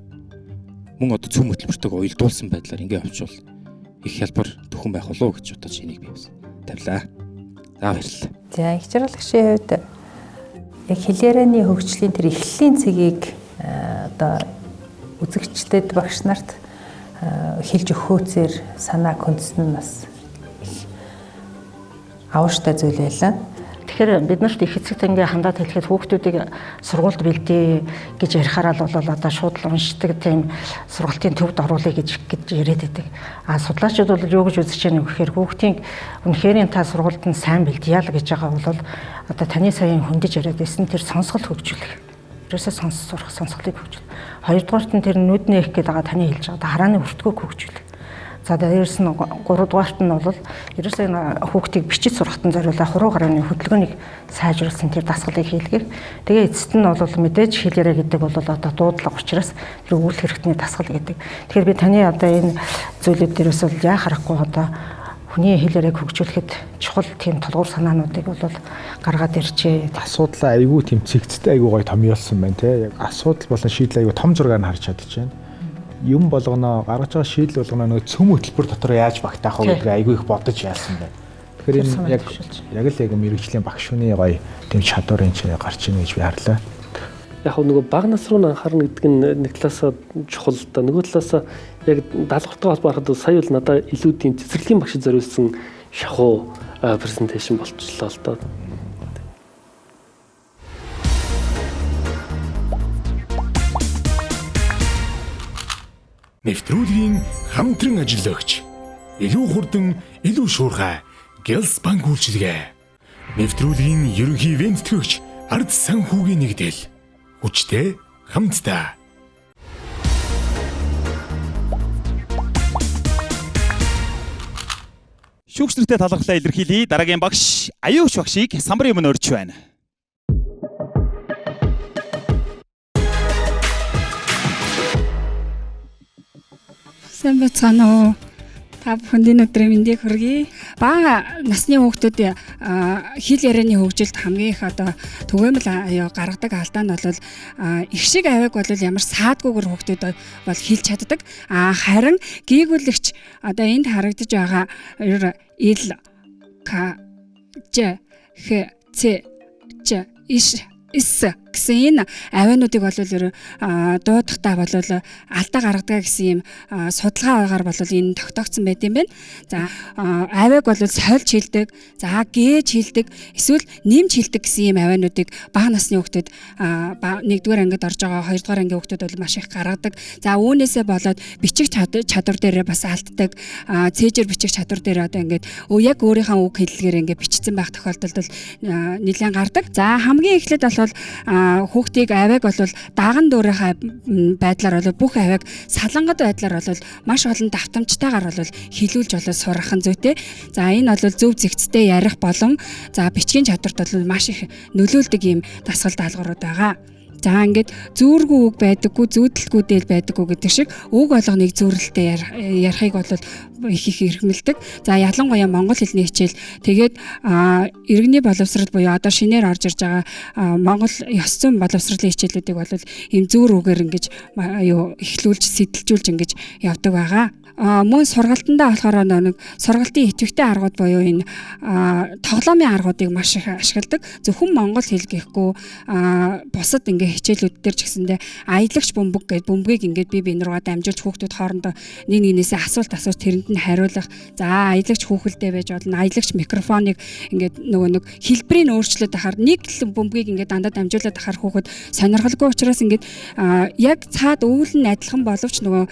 мөн одоо цөм хөтөлбөртэйг уялдуулсан байдлаар ингээд явуучвал их хялбар төхөн байх болов уу гэж бодож энийг би бас тавилаа. За баярлалаа. За их жаргалагчийн хувьд яг хэл ярианы хөгжлийн тэр эхлэлийн цэгийг одоо үзэгчдэд багш нарт хэлж өгөхөөцөр санаа хүндсэн нь бас их авууштай зүйл байлаа. Тэгэхээр бид нарт их эцэгт ингээ хандаад хэлэхэд хүүхдүүдийг сургуульд бэлдээ гэж ярихаараа л бол одоо шууд л уншдаг тийм сургалтын төвд оруулъя гэж яриад байдаг. А судлаачид бол юу гэж үзэж байна вэ гэхээр хүүхдийн үнэхээр та сургуульд нь сайн бэлдъя л гэж байгаа бол одоо таны саяын хөндөж яриад байсан тэр сонсгол хөгжүүлэх. Ерөөсөө сонс сурах сонсголыг хөгжүүлэх. Хоёрдугаарт нь тэр нүдний их гэдэг байгаа таны хэлж байгаа харааны хүртгөөг хөгжүүлэх. За дээрээс нь 3 дугаарт нь бол ерөөсөө энэ хүүхдийг бичиж сурахтан зориулаа хуруу гарааны хөдөлгөөнийг сайжруулсан тэр дасгалыг хийлгэх. Тэгээ эцэст нь бол мэдээж хэл яриа гэдэг бол одоо дуудлага учраас тэр үйл хэрэгтний дасгал гэдэг. Тэгэхээр би таны одоо энэ зүйлүүд дээрээс бол яа харахгүй одоо хүний хэл яриаг хөгжүүлэхэд чухал тийм тулгуур санаануудыг бол гаргаад иржээ. Асуудлаа айгүй тийм цэгцтэй айгүй гоё томьёолсон байна те. Яг асуудал болон шийдэл айгүй том зургаар нь харж чадчихээн. Юм болгоно гаргаж байгаа шийдэл болгоно нөгөө цөм хөтөлбөр дотор яаж багтаах вэ гэдгийг айгүй их бодож яасан байна. Тэгэхээр энэ яг л мэрэгжлийн багш хүний гоё тийм чадвар энэ чинь гарч ийн гэж би харлаа. Яг нөгөө бага нас руу анхаарна гэдэг нь нэг талаасаа чухал л да. Нөгөө талаасаа яг даалгавартай холбоо харахад сая бол надад илүү тийм цэцэрлэгийн багшид зориулсан шахуу презентацийн болчихлоо л доо. Нэвтрүүлгийн хамтран ажиллагч илүү хурдан, илүү шуурхай Гелс банк үйлчилгээ. Нэвтрүүлгийн ерөнхий ивент тэтгэгч Ард санхүүгийн нэгдэл. Хүчтэй хамтдаа. Шүүгч нартай талархлаа илэрхийлье. Дараагийн багш Аюуч багшийг самбарын өмнө урьж байна. Сайн байцгаана уу? Та бүхэнд энэ өдрийн мэндийг хүргэе. Бага насны хүүхдүүд хэл ярианы хөгжилд хамгийн их одоо түгээмэл гаргадаг алдаа нь бол их шиг авиаг бол ямар саадгүйгээр хүүхдүүд бол хэлж чаддаг. А харин гийгүүлэгч одоо энд харагдаж байгаа ил к ж х ц ч иш эс гэсэн энэ авиануудыг бол дуудахтаа бол алдаа гаргадаг гэсэн юм судалгаагаар бол энэ тогтоогдсон байт юм байна. За авиаг бол сольж хилдэг, за гээж хилдэг, эсвэл нэмж хилдэг гэсэн юм авиануудыг бага насны хүүхдүүд 1-р ангид орж байгаа, 2-р ангийн хүүхдүүд бол маш их гаргадаг. За үүнээсээ болоод бичих чадвар дээрээ бас алддаг. Цээжээр бичих чадвар дээр одоо ингээд яг өөрийнхөө үг хэллэгээр ингээд бичсэн байх тохиолдолд бол нэлээд гардаг. За хамгийн эхлээд бол хүүхдийг авиаг бол даган дуурайхаа байдлаар бол бүх авиаг салангад байдлаар бол маш олон давтамжтайгаар бол хилүүлж бол сурах нь зүйтэй. За энэ бол зөв зэгцтэй ярих болон за бичгийн чадварт бол маш их нөлөөлдөг ийм дасгал даалгаврууд байгаа. За ингээд зүүргүй үг байдаггүй, зүүдэлгүй дээл байдаггүй гэдэг шиг үг болгоныг зүүрэлтэй ярихыг бол их их эрхэмлдэг. За ялангуяа монгол хэлний хичээл тэгээд иргэний боловсрол буюу одоо шинээр орж ирж байгаа монгол ёс зүйн боловсролын хичээлүүдийг бол ийм зүүр үгээр ингэж юу эхлүүлж сэтэлжүүлж ингэж явдаг байгаа. Мөн сургалтандаа болохоор нэг сургалтын идэвхтэй аргууд буюу энэ тоглоомын аргуудыг маш их ашигладаг. Зөвхөн монгол хэл гэхгүй бусад ингээ хичээлүүд дээр ч гэсэндээ аялагч бөмбөг гэдэг бөмбөгийг ингээд бие биен рүүгээ дамжуулж хүүхдүүд хоорондоо нэг нэгнээсээ асуулт асууж тэрэнд нь хариулах. За аялагч хүүхэлдэй байж болно. Аялагч микрофоныг ингээд нөгөө нэг хэлбэрийг өөрчлөөд ахаар нэг л бөмбөгийг ингээд дандаа дамжуулаад ахаар хүүхэд сонирхолгүй учраас ингээд яг цаад өвөл нь адилхан боловч нөгөө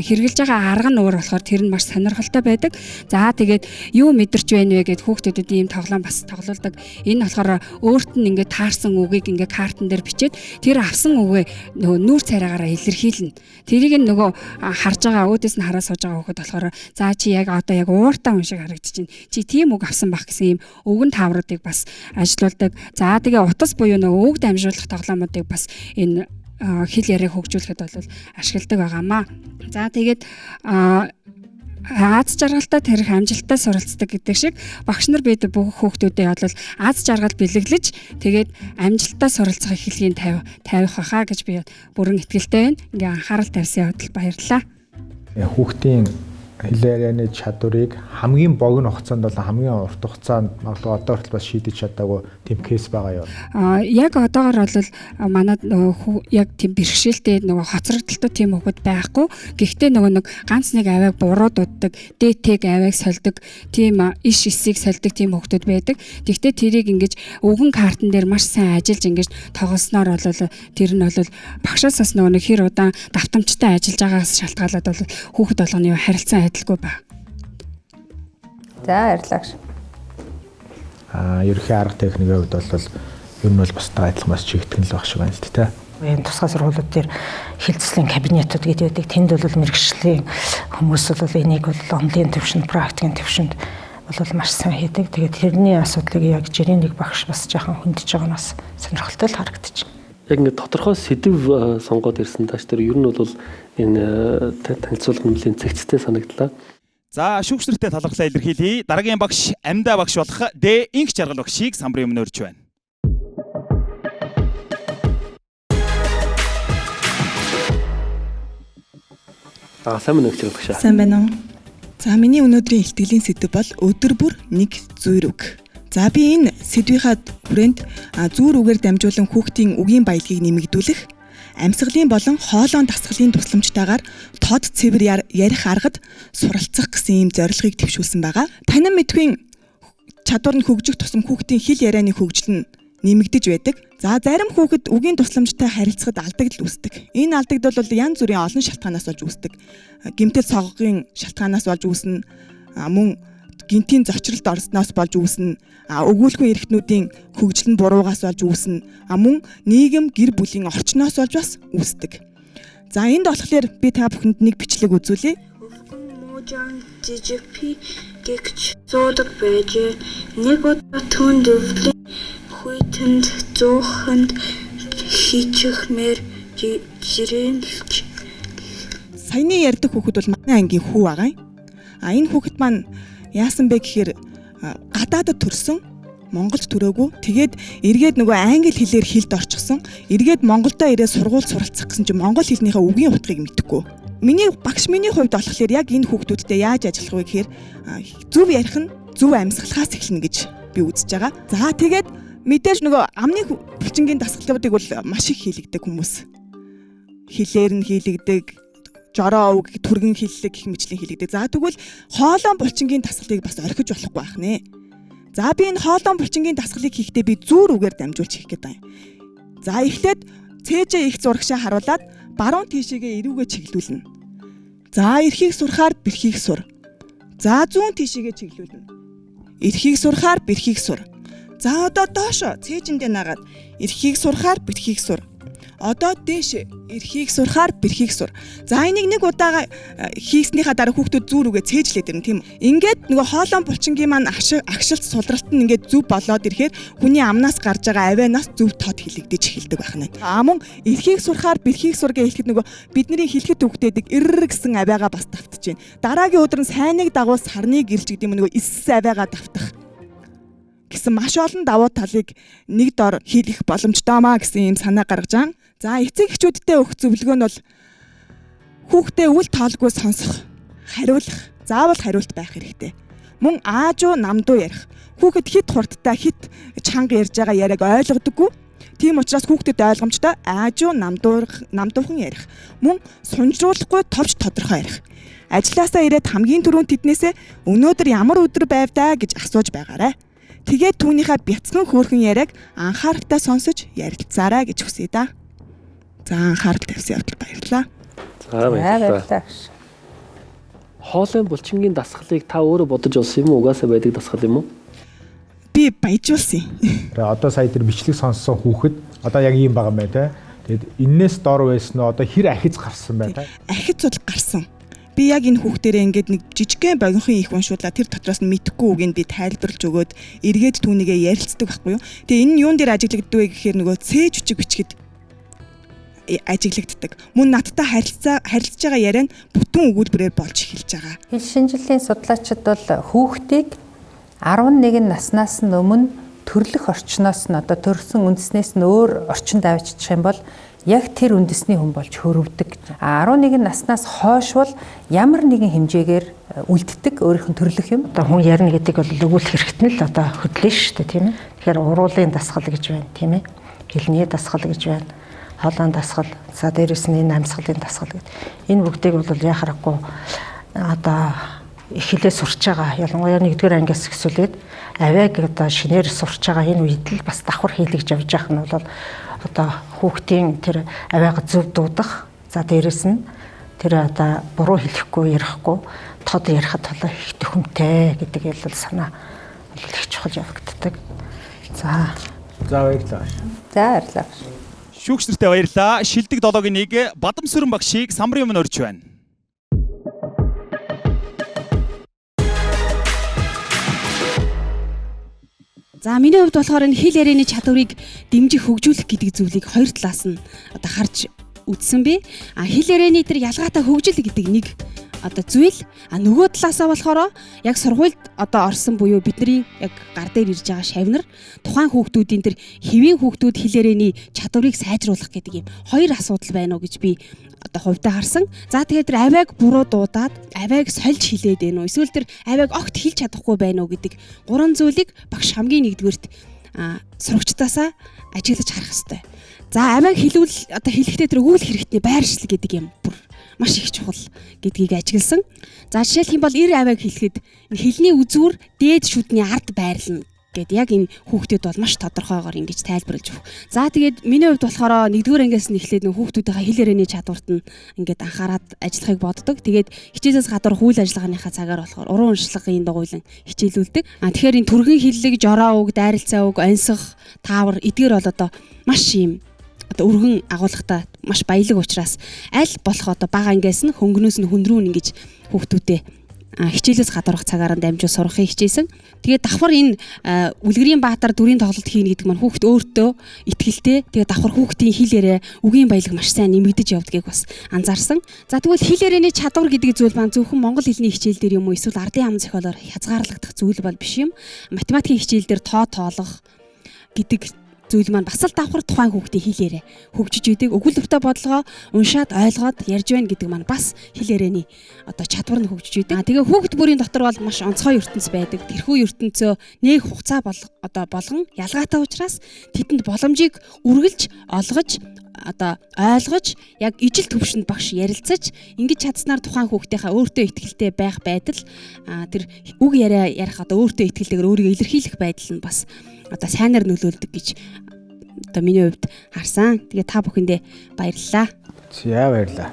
хэрэгжилж байгаа арга нь өөр болохоор тэр нь маш сонирхолтой байдаг. За тэгээд юу мэдэрч байна вэ гэд хүүхдүүдэд ийм тоглоом бас тоглолдог. Энэ болохоор өөрт нь ингээд таарсан үгийг ингээд картан дээр бичээд тэр авсан үгээ нөгөө нүүр царайгаараа илэрхийлнэ. Тэрийг нь нөгөө харж байгаа өөдөөс нь хараа сууж байгаа хүүхэд болохоор за чи яг одоо яг ууртай хүн шиг харагдчихэв. Чи тийм үг авсан байх гэсэн ийм өвгөн таавруудыг бас ажилуулдаг. За тэгээ утас буюу нөгөө үг дамжуулах тоглоомуудыг бас энэ хэл яриаг хөгжүүлэхэд бол ашигладаг байгаамаа. За тэгээд аз жаргалтай тарих амжилттай суралцдаг гэдэг шиг багш нар бид бүх хүүхдүүдэд бол аз жаргал бэлэглэж тэгээд амжилттай суралцах эрхлэгийг тавих байхаа гэж би бүрэн итгэлтэй байна. Ингээ анхаарал тавьсан явдал баярлалаа. Хүүхдийн Хэл ярианы чадварыг хамгийн богино хугацаанд болон хамгийн урт хугацаанд магадгүй одоо хүртэл бас шийдэж чадаагүй тийм кейс байгаа юу? Яг одоогор бол манай яг тийм бэрхшээлтэй нөгөө хоцрогдолтой тийм хүүхэд байхгүй. Гэхдээ нөгөө нэг ганц нэг авиаг буруу дууддаг, ДТ-г авиаг сольдог, тийм иш эсийг сольдог тийм хүүхдүүд байдаг. Гэхдээ тэрийг ингэж өвгөн картан дээр маш сайн ажиллаж ингэж тоглосноор бол тэр нь бол багшаас бас нөгөө нэг хэр удаан давтамжтай ажиллаж байгаагаас шалтгаалаад бол хүүхэд болгоны харилцан адилгүй ба. За баярлалаа. Ерөнхий арга техникийн хувьд бол ер нь бол бусдаа адилхан бас чигтгэн л байх шиг байна л тэ. Энэ тусгай сургуулиуд дээр хилцлийн кабинетууд гэдэг байдаг. Тэнд бол мэргэжлийн хүмүүс бол энийг бол онлайн төвшөнд, практикийн төвшөнд бол маш сайн хийдэг. Тэгээд тэрний асуудлыг яг жирийн нэг багш бас жаахан хөндөж байгаа нь бас сонирхолтой л харагдаж байна. Яг ингээд тодорхой сэдэв сонгоод ирсэн тааш тэр ер нь бол энэ танилцуулга нэмлийн цэгцтэй санагдлаа. За шүүгч нартай талархлаа илэрхийлье. Дараагийн багш Амьда багш болох Д Инх жаргал багшийг самбарын өмнө урьж байна. Сайн байна уу жаргал багш? Сайн байна уу? За миний өнөөдрийн илтгэлийн сэдэв бол өдөр бүр нэг зүйр үг. За би энэ сэдвийнхаа хүрээнд зүүр үгээр дамжуулан хүүхдийн үгийн баялагийг нэмэгдүүлэх, амьсгалын болон хоолойн дасгалын тусламжтайгаар тод цэвэр ярих аргад суралцах гэсэн ийм зорилгыг төвшүүлсэн байгаа. Танин мэдхүйн чадвар нь хөгжих тусам хүүхдийн хэл ярианы хөгжил нь нэмэгдэж байдаг. За зарим хүүхэд үгийн тусламжтай харилцахад алдагдал үүсдэг. Энэ алдагдал бол янз бүрийн олон шалтгаанаас болж үүсдэг. Гэмтэл соггын шалтгаанаас болж үүснэ. Мөн гинтийн зочролд орсноос болж үүснэ. Өгүүлэхүйн эрхтнүүдийн хөгжил нь буруугаас болж үүснэ. Мөн нийгэм гэр бүлийн орчноос болж бас үүсдэг. За энд болохоор би та бүхэнд нэг бичлэг үзүүлье. Мужан жижигпи гэгч зуудаг байжээ. Нэг удаа түүнд өвлийн хүйтэнд зууханд хийчихмээр жирэнэлж. Саяны ярьдаг хүүхэд бол манай ангийн хүү байгаа юм. Энэ хүүхэд маань яасан бэ гэхээр гадаадад төрсөн, Монголд төрөөгүй. Тэгээд эргээд нөгөө англи хэлээр хэлд орчихсон. Эргээд Монголдо ирээ сургууль суралцах гэсэн чинь монгол хэлнийхээ үгийн утгыг мэдэхгүй. Миний багш миний хувьд болохоор яг энэ хүүхдүүдтэй яаж ажиллах вэ гэхээр зөв ярих нь зөв амьсгалахаас эхэлнэ гэж би үзэж байгаа. За тэгээд мэдээж нөгөө амны булчингийн дасгалуудыг бол маш их хийлэгдэг хүмүүс. Хэлээр нь хийлэгдэг, жороо үг, түргэн хиллэг гэх мэтлийн хийлэгдэг. За тэгвэл хоолойн булчингийн дасгалыг бас орхиж болохгүй байх нэ. За би энэ хоолойн булчингийн дасгалыг хийхдээ би зүүр үгээр дамжуулж хийх гээд байна. За эхлээд цээжээ их зурагшаа харуулад баруун тийшээгээ эрүүгээ чиглүүлнэ. За эрхийг сурахаар бэрхийг сур. За зүүн тийшээгээ чиглүүлнэ. Эрхийг сурахаар бэрхийг сур. За одоо доошо цээжиндээ нагаад эрхийг сурахаар бэрхийг сур. Одоо дээш эрхийг сурахаар бэрхийг сур. За энийг нэг удаага хийснийхаа дараа хүүхдүүд зүүр үгээ цээжлээд ирнэ тийм үү. Ингээд нөгөө хоолойн булчингийн маань агшилт сулралт нь ингээд зөв болоод ирэхээр хүний амнаас гарч байгаа авианаас зөв тод хилэгдэж эхэлдэг байх нь. Мөн эрхийг сурахаар бэрхийг сур гэж хэлэхэд нөгөө бидний хэлэхэд үгтээдэг эр гэсэн авиагаа бас давтаж байна. Дараагийн өдөр нь сайныг дагуул сарныг гэрч гэдэг юм нөгөө эс авиагаа давтах гэсэн маш олон давуу талыг нэг дор хийх боломжтой маа гэсэн ийм санаа гаргаж байгаа. За эцэг эхчүүдтэй өгөх зөвлөгөө нь бол хүүхдээ үл тоолгүй сонсох, хариулах, заавал хариулт байх хэрэгтэй. Мөн аажуу намдуу ярих. Хүүхэд хит хурдтай, хит чанга ярьж байгаа яриаг ойлгодоггүй. Тийм учраас хүүхдэд ойлгомжтой аажуу намдуухан ярих. Мөн сунжруулахгүй товч тодорхой ярих. Ажлаасаа ирээд хамгийн түрүүнд тэднээсээ өнөөдөр ямар өдөр байв даа гэж асууж байгаарай. Тэгээд түүнийхээ бяцхан хөөрхөн яриаг анхааралтай сонсож ярилцаарай гэж хүсье да. За анхаарал тавьсан явдал баярлалаа. За баярлалаа. Хоолойн булчингийн дасгалыг та өөрөө бодож олсон юм уу? Угаасаа байдаг дасгал юм уу? Би баяжуулсан юм. Одоо сая тэр бичлэг сонссон хүүхэд одоо яг ийм байгаа юм байна те. Тэгээд эннээс дор байсан уу? Одоо хэр ахиц гарсан байна те? Ахиц бол гарсан. Би яг энэ хүүхдэрээ ингээд нэг жижигхэн богинохон их уншуулаа тэр дотроос нь мэдэхгүй үгийг би тайлбарлаж өгөөд эргээд түүнийгээ ярилцдаг байхгүй юу. Тэгээ энэ нь юун дээр ажиглагддаг вэ гэхээр нөгөө цээж хүчиг бичгэд ажиглагддаг. Мөн надтай харилцаж байгаа яриа нь бүтэн өгүүлбэрээр болж эхэлж байгаа. Хэл шинжилгээний судлаачид бол хүүхдийг 11 наснаас нь өмнө төрлөх орчноос нь одоо төрсөн үндэснээс нь өөр орчинд авччих юм бол яг тэр үндэсний хүн болж хөрөвдөг. 11 наснаас хойш бол ямар нэгэн хэмжээгээр үлддэг өөрийнх нь төрлөх юм. Одоо хүн ярина гэдэг бол өгүүлэх хэрэгт нь л одоо хөдлөн шүү дээ, тийм ээ. Тэгэхээр уруулын дасгал гэж байна, тийм ээ. Хэлний дасгал гэж байна. Хоолойн дасгал, за дээрэс нь энэ амьсгалын дасгал гэдэг. Энэ бүгдийг бол яхаарахгүй одоо их хэлээ сурч байгаа. Ялангуяа 1-р ангиас эхлүүлээд авиаг одоо шинээр сурч байгаа энэ үед л бас давхар хийлгэж явж явах нь бол одоо хүүхдийн тэр авиаг зөв дуудах, за дээрэс нь тэр одоо буруу хэлэхгүй, ярихгүй, тод ярихад бол их төхөмтэй гэдэг бол санаа бол их чухал явагддаг. За. За баярлалаа. За баярлалаа. Шүүгч нартай баярлалаа. Шилдэг 7-гийн 1 Бадамсүрэн багшийг самрын өмнө орж байна. За миний хувьд болохоор энэ хэл ярианы чадварыг дэмжих, хөгжүүлэх гэдэг зүйлийг хоёр талаас нь одоо харж үзсэн би. А хэл ярианы тэр ялгаатай хөгжил гэдэг нэг одоо зүйл. А нөгөө талаасаа болохоор яг сургуульд одоо орсон буюу бидний яг гар дээр ирж байгаа шавнар тухайн хүүхдүүдийн тэр хэвийн хүүхдүүд хэл ярианы чадварыг сайжруулах гэдэг юм хоёр асуудал байна уу гэж би одоо хувьдаа харсан. За тэгээд тэр авиаг буруу дуудаад авиаг сольж хилээд байна уу? Эсвэл тэр авиаг огт хэлж чадахгүй байна уу гэдэг гурван зүйлийг багш хамгийн нэгдүгээрт сурагчдаасаа ажиглаж харах хэрэгтэй. За авиаг хэлвэл одоо хэлэхдээ тэр өгүүлэх хэрэгтний байршил гэдэг юм бүр маш их чухал гэдгийг ажигласан. За жишээлх юм бол 90 авиаг хэлэхэд хэлний үзүүр дээд шүдний ард байрлана гэд яг энэ хүүхдэд бол маш тодорхойгоор ингэж тайлбарлаж өгөх. За тэгээд миний хувьд болохоор 1-р ангиас нь эхлээд нөх хүүхдүүдийнхээ хэл ярианы чадварт нь ингээд анхаарад ажиллахыг боддог. Тэгээд хичээлээс гадуурх үйл ажиллагааныхаа цагаар болохоор уран уншлагын дугуйлан хичээлүүлдэг. А тэгэхээр энэ түргэн хиллэг, жороо үг, дайралцаа үг, онсох, таавар эдгээр бол одоо маш юм одоо өргөн агуулгатай маш баялаг учраас аль болох одоо бага ангиас нь хөнгөнөөс нь хүн рүү ингэж хүүхдүүдээ хичээлээс гадуурх цагаараа дамжуул сурахыг хичээсэн. Тэгээд давхар энэ Үлгэрийн Баатар дүрийн тоглолт хийнэ гэдэг маань хүүхд өөртөө итгэлтэй. Тэгээд давхар хүүхдийн хэл яриа, үгийн баялаг маш сайн нэмэгдэж явдгийг бас анзаарсан. За тэгвэл хэл ярианы чадвар гэдэг зүйл маань зөвхөн монгол хэлний хичээл дээр юм уу эсвэл ардын ам зохиолоор хязгаарлагдах зүйл бол биш юм. Математикийн хичээл дээр тоо тоолох гэдэг зүйл маань бас л давхар тухайн хүүхдийн хэл яриа хөгжиж идэг. Өгүүлбэртэй бодлогоо уншаад ойлгоод ярьж байна гэдэг маань бас хэл ярианы одоо чадвар нь хөгжиж идэг. Тэгээ хүүхд бүрийн дотор бол маш онцгой ертөнц байдаг. Тэрхүү ертөнцөө нэг хугацаа одоо болгон ялгаатай учраас тэдэнд боломжийг үргэлж олгож одоо ойлгож яг ижил төвшөнд багш ярилцаж ингэж чадсанаар тухайн хүүхдийнхаа өөртөө ихтгэлтэй байх байдал тэр үг яриа ярих одоо өөртөө ихтгэлтэйгээр өөрийгөө илэрхийлэх байдал нь бас одоо сайнаар нөлөөлдөг гэж одоо миний хувьд харсан. Тэгээ та бүхэндээ баярлалаа. За баярлалаа.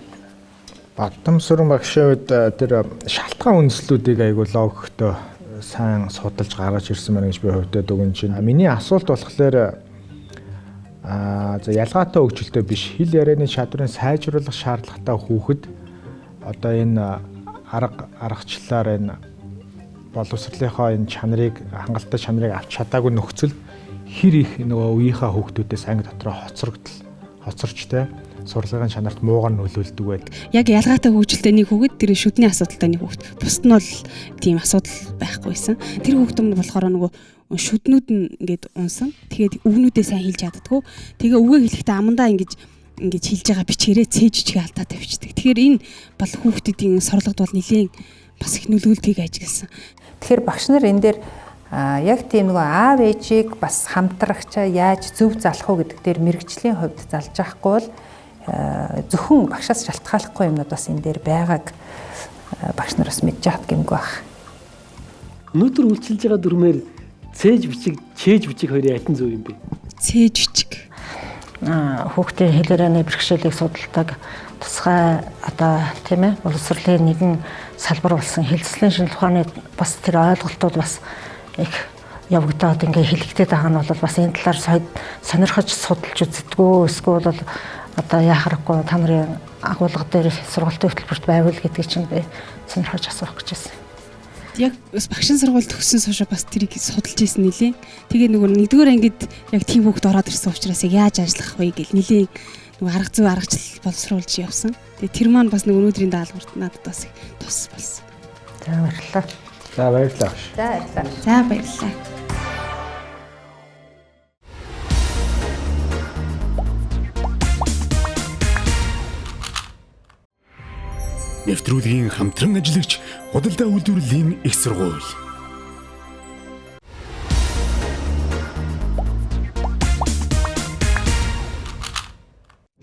Бадамсүрэн багшийн хувьд тэр шалтгаан үндслүүдийг айгүй логиктой сайн судалж гаргаж ирсэн байна гэж би хувьдаа дүгнэж байна. Миний асуулт болохоор за ялгаатай хөгжилтэй биш хэл ярианы чадварын сайжруулах шаардлагатай хүүхэд одоо энэ аргачлалаар энэ боловсролынхоо энэ чанарыг хангалттай чанарыг авч чадаагүй нөхцөлд хэр их нөгөө үеийнхээ хүүхдүүдээс анги дотроо хоцорч те сурлагын чанарт муугаар нөлөөлдөг байд. Яг ялгаатай хөгжилтэй нэг хүүхэд тэр шүдний асуудалтай нэг хүүхэд. Бусд нь бол тийм асуудал байхгүйсэн. Тэр хүүхэд нь болохоор нөгөө шүднүүд нь ингээд унсан. Тэгээд өвгнүүдээ сайн хэлж чаддаггүй. Тэгээ өвгөө хэлэхдээ амандаа ингэж хэлж байгаа бичгээрээ цээж жижиг алдаа тавьчихдаг. Тэгэхээр энэ бол хүүхдүүдийн сурлагад бол нэлээд бас их нөлөөлтийг ажигласан. Тэгэхээр багш нар энэ дээр яг тийм нөгөө аав ээжийг бас хамтрагчаа яаж зөв залах уу гэдэг дээр мэрэгжлийн хувьд залж авахгүй бол зөвхөн багшаас шалтгааллахгүй юмнууд бас энэ дээр байгааг багш нар бас мэдж авах гэмгүй байх. Өнөөдөр үйлчилж байгаа дүрмээр цээж бичиг, чээж бичиг хоёрын аль нь зөв юм бэ? Цээж бичиг. Хүүхдийн хэл ярианы бэрхшээлийг судалдаг тусгай одоо тийм ээ боловсролын нэгэн салбар болсон хэлцлийн шинжилгээ ухааны бас тэр ойлголтууд бас их явагдаад ингээ хэлэгдээд байгаа нь бол бас энэ талаар сонирхож судалж үздэггүй эсвэл бол одоо яхахгүй та нарын агуулга дээр сургалтын хөтөлбөрт байвал гэдгийг чинь би сонирхож асуух гэж байсан. Яг бас багшин сургууль төгссөн суушаа бас тэрийг судалж ирсэн нэлээ. Тэгээ нөгөө нэгдүгээр ангид яг тийм хүүхд ороод ирсэн учраас яг яаж ажиллах вэ гэл нэлээ нөгөө арга зүй аргачлал боловсруулж явсан. Тэгээ тэр маань бас нөгөө өнөөдрийн даалгаварт надад бас их тус болсон. За баярлалаа. За баярлалаа. За баярлалаа. За баярлалаа. Нэвтрүүлгийн хамтран ажиллагч худалдаа үйлдвэрлэлийн их сургууль.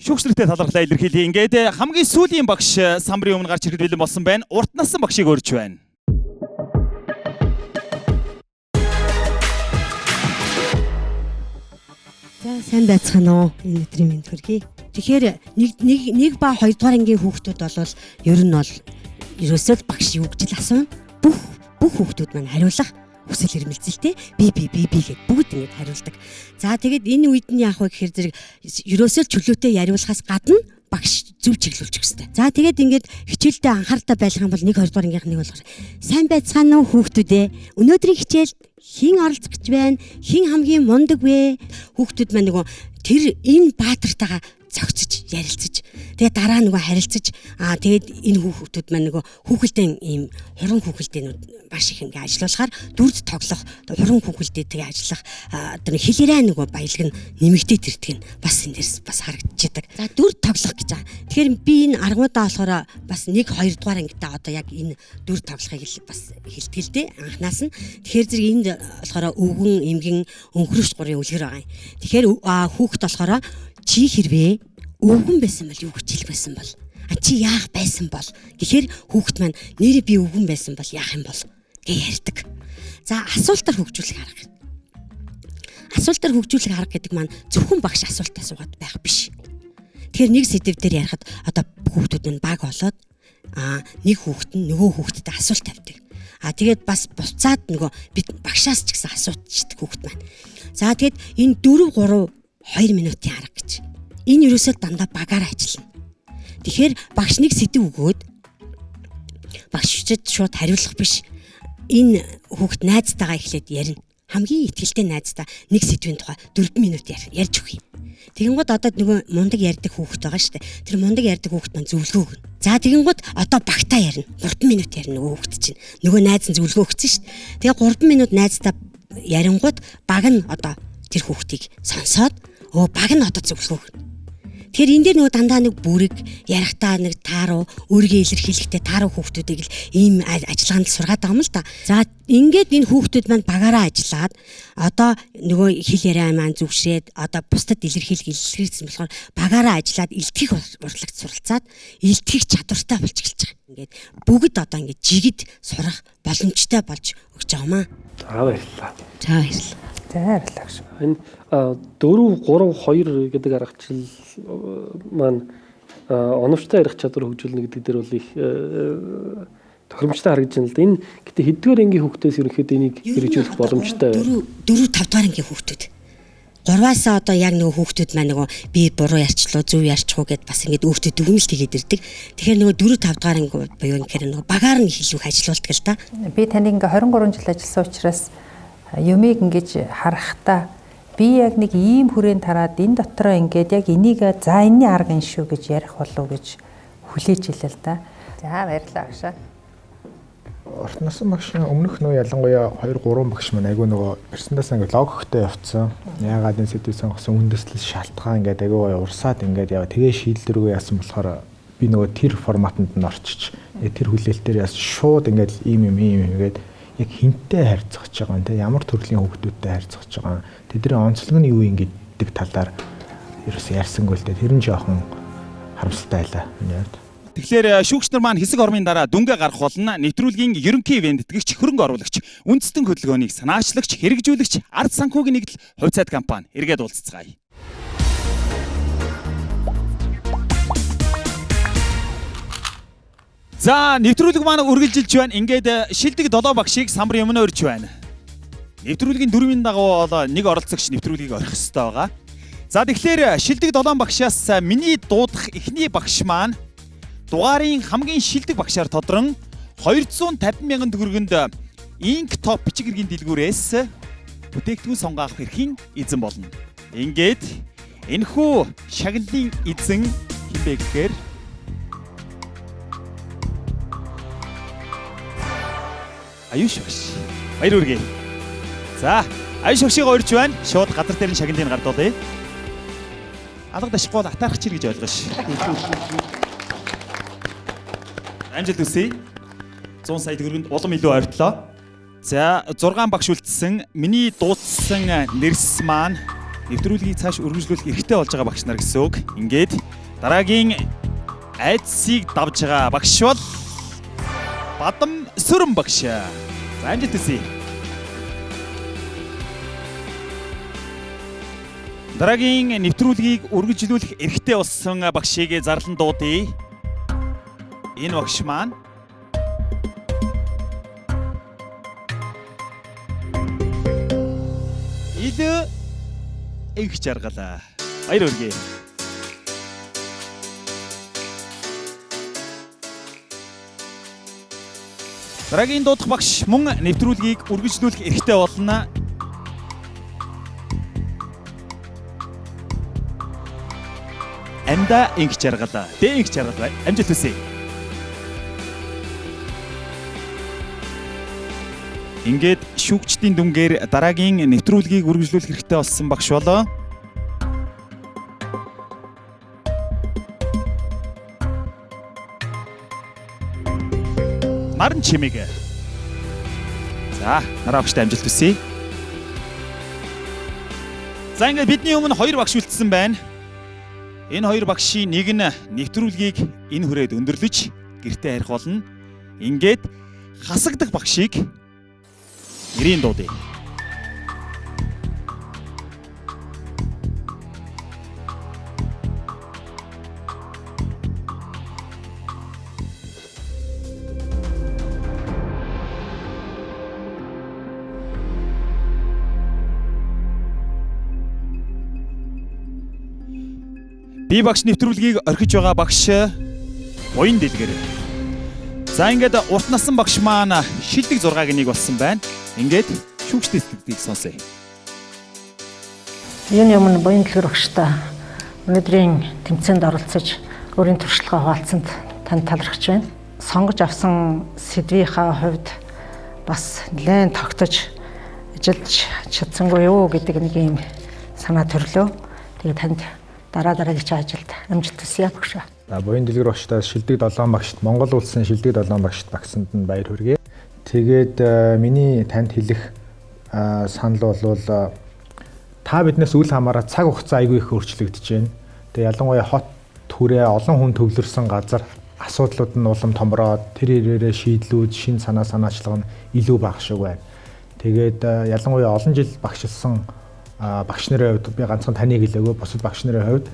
Шүүгчнэртэй талархлаа илэрхийлье. Ингээд хамгийн сүүлийн багш самбарын өмнө гарч ирэхэд бэлэн болсон байна. Урт насан багшийг урьж байна. За сайн байцгаана уу? Энэ өдрийн мэнд хүргэе. Тэгэхээр нэг ба хоёрдугаар ангийн хүүхдүүд бол ер нь бол ерөөсөө л багш юу гэж л асууна. Бүх хүүхдүүд маань хариулах хүсэл эрмэлзэлтэй би би би би гэд бүгд ингэж хариулдаг. За тэгээд энэ үед нь яах вэ гэхээр зэрэг ерөөсөө л чөлөөтэй яриулахаас гадна багш зөв чиглүүлчих хэрэгтэй. За тэгээд ингээд хичээлдээ анхааралтай байх юм бол 1 2 дугаар ангийнх нэг болохоор сайн байцгаана уу хүүхдүүдээ. Өнөөдрийн хичээлд хэн оролцох гэж байна? Хэн хамгийн мундаг вэ? Хүүхдүүд маань нөгөө тэр энэ баатартайгаа зөгцөж ярилцаж тэгээ дараа нөгөө харилцаж тэгээд энэ хүүхдүүд маань нөгөө хүүхэлдэйн ийм хуран хүүхэлдэйнүүд маш их ингээ ажиллуулахаар дүрд тоглох хуран хүүхэлдэйтэйгээ ажиллах одоо хэл яриа нөгөө баялаг нь нэмэгдээд ирдэг нь бас энэ дээрс бас харагдчихэдэг. За дүрд тоглох гэж байгаа. Тэгэхээр би энэ аргуудаа болохоор бас 1 2 дугаар ангидаа одоо яг энэ дүрд тоглохыг л бас хэлдэг л дээ анханаас нь. Тэгэхээр зэрэг энд болохоор өвгөн, эмгэн, өнхрөгч гурийн үлгэр байгаа юм. Тэгэхээр хүүхд болохоор чи хэрвээ өвгөн байсан бол юу гэж хэлэх байсан бол чи яах байсан бол гэхээр хүүхэд маань нэрээ би өвгөн байсан бол яах юм бол гэж ярьдаг. За асуултаар хөгжүүлэх арга. Асуултаар хөгжүүлэх арга гэдэг маань зөвхөн багш асуулт асуугаад байх биш. Тэгэхээр нэг сэдэв дээр ярихад одоо хүүхдүүд нь баг болоод нэг хүүхэд нь нөгөө хүүхдэд асуулт тавьдаг. Тэгээд бас буцаад нөгөө бид багшаас ч гэсэн асуучдаг хүүхэд маань. За тэгэд энэ 4 3 2 минутын арга гэж. Энэ ерөөсөө дандаа багаар ажиллана. Тэгэхээр багш нэг сэдэв өгөөд багшчид шууд хариулах биш. Энэ хүүхэд найзтайгаа эхлээд ярина. Хамгийн итгэлтэй найзтай нэг сэдвийн тухай 4 минут ярьж өгье. Тэгэнгүүт одоо нөгөө мундаг ярьдаг хүүхэд байгаа шүү дээ. Тэр мундаг ярьдаг хүүхэд маань зөвлөгөө өгнө. За тэгэнгүүт одоо багтаа ярина. 3 минут ярина нөгөө хүүхэд чинь. Нөгөө найз нь зөвлөгөө өгсөн шүү дээ. Тэгээ 3 минут найзтай ярингууд баг нь одоо тэр хүүхдийг сонсоод баг нь одоо зөвлөгөө өгнө. Тэгэхээр энэ дээр нөгөө дандаа нэг бүрэг ярихтаа нэг тааруу өөрийгөө илэрхийлэхдээ тааруу хүүхдүүдийг л ийм ажиллагаанд сургаад байгаа юм л да. За ингээд энэ хүүхдүүд маань багаараа ажиллаад одоо нөгөө хэл яриа маань зүгшрээд одоо бусдад илэрхийлэх илэрхийлсэн болохоор багаараа ажиллаад илтгэх урлагт суралцаад илтгэх чадвартай болж эхэлж байгаа. Ингээд бүгд одоо ингээд жигд сурах боломжтой болж өгч байгаа юм аа. За баярлалаа. За баярлалаа. За баярлалаа. Энэ 4 3 2 гэдэг аргачлал маань оновчтой ярих чадвар хөгжүүлнэ гэдэг дээр бол их тохиромжтой харагдаж байна л да. Энэ гэтээ хэддүгээр ангийн хүүхдээс ерөнхийдөө энийг хэрэгжүүлэх боломжтой байна. 4 5 дугаар ангийн хүүхдүүд. 3-аас одоо яг нөгөө хүүхдүүд маань нөгөө би буруу ярьчлаа, зөв ярьчих уу гэд бас ингээд өөртөө дүгнэлт хийгээд ирдэг. Тэгэхээр нөгөө 4 5 дугаар анги буюу ингээд нөгөө багаар нь илүү ажиллаулдаг л да. Би таныг ингээд 23 жил ажилласан учраас юмыг ингэж харахтаа би яг нэг ийм хүрээнд хараад энэ дотроо ингээд яг энийг за энэний арга энэ шүү гэж ярих болов гэж хүлээж илээ л да. За баярлалаа агшаа. Урт насан багш өмнөх нөө ялангуяа 2 3 багш маань айгүй нөгөө персондаас ингээд логиктой явцсан. Яагаад энэ сэдвийг сонгосон үндэслэл шалтгаан ингээд айгүй гоё урсаад ингээд яа тэгээ шийдэл рүү яасан болохоор би нөгөө тэр форматанд нь орчиж тэр хүлээлтээр яасан шууд ингээд ийм юм ийм юм ингээд яг хинтээ харьцах гэж байгаа юм те ямар төрлийн хүүхдүүдтэй харьцах гэж байгаа тэдний онцлог нь юу юм гэдэг талаар ерөөсөө ярьсангүй л дээ. Тэр нь жоохон харамсалтай байлаа миний хувьд. Тэгэхээр шүүгч нар маань хэсэг ормын дараа дүнгээ гаргах болно. Нэвтрүүлгийн ерөнхий ивент тэтгэгч, хөрөнгө оруулагч, үндэстэн хөдөлгөөнийг санаачлагч, хэрэгжүүлэгч, ард санхүүгийн нэгдэл хувьцаат компани эргээд уулзцгаая. За нэвтрүүлэг маань үргэлжилж байна. Ингээд шилдэг 7 багшийг самбарын өмнө урьж байна. Нэвтрүүлгийн дөрвийн дагуу бол нэг оролцогч нэвтрүүлгийг орхих ёстой байгаа. За тэгэхээр шилдэг 7 багшаас миний дуудах эхний багш маань дугаарын хамгийн шилдэг багшаар тодрон 250 мянган төгрөгөнд Ink Top бичиг хэргийн дэлгүүрээс бүтээгдэхүүн сонгоо авах эрхийн эзэн болно. Ингээд энэхүү шагналын эзэн хэн бэ гэхээр Аюуш багш. Баяр хүргэе. За, Аюуш багшийг урьж байна. Шууд газар дээр нь шагналыг гардуулъя. Алга дашихгүй бол атаархч гэж ойлгош. Амжилт хүсье. 100 сая төгрөгөнд улам илүү ойртлоо. За 6 багш үлдсэн. Миний дуудсан нэрс маань нэвтрүүлгийг цааш үргэлжлүүлэх эрхтэй болж байгаа багш нар гэсэн үг. Ингээд дараагийн айдсыг давж байгаа багш бол Бадам Сүрэн багш. За амжилт хүсье. Дараагийн нэвтрүүлгийг үргэлжлүүлэх эрхтэй болсон багшийг зарлан дуудъя. Энэ багш маань Илээ их жаргалаа. Баяр хүргэе. Дараагийн дуудах багш мөн нэвтрүүлгийг үргэлжлүүлэх эрхтэй болно. Амда инх жаргал. Дэ инх жаргал. Амжилт хүсье. Ингээд шүүгчдийн дүнгээр дараагийн нэвтрүүлгийг үргэлжлүүлэх хэрэгтэй болсон багш болоо. Наран чимэг. За, нараа багштай амжилт хүсье. За, ингээд бидний өмнө хоёр багш үлдсэн байна. Энэ хоёр багшийн нэг нь нэвтрүүлгийг энэ хүрээд өндөрлөж гэртээ харих болно. Ингээд хасагдах багшийг нэрийн дуудъя. Би багш нэвтрүүлгийг орхиж байгаа багш Буян Дэлгэр. За ингээд урт насан багш маань шилдэг 6-гийн нэг болсон байна. Ингээд шүүгчдийн сэтгэлдийг сонсъё. Юуны өмнө Буян Дэлгэр багштай өнөөдрийн тэмцээнд оролцож өөрийн туршлагаа хуваалцсанд танд талархаж байна. Сонгож авсан сэдвийнхаа хувьд бас нэлээд тогтож ажиллаж чадсангүй юу гэдэг нэг юм санаа төрлөө. Тэгээд танд дараа дараагийн ажилд амжилт хүсье багшаа. За Буян Дэлгэр багштай шилдэг 7 багшд Монгол улсын шилдэг 7 багшд багсанд нь баяр хүргэе. Тэгээд миний танд хэлэх санал бол та биднээс үл хамааран цаг хугацаа айгүй их өөрчлөгдөж байна. Тэгээд ялангуяа хот түрээ олон хүн төвлөрсөн газар асуудлууд нь улам томроод тэр хэрээрээ шийдлүүд, шин санаа санаачлага нь илүү бага шиг байна. Тэгээд ялангуяа олон жил багшилсан багш нарын хувьд би ганцхан таныг хэлээгүй бусад багш нарын хувьд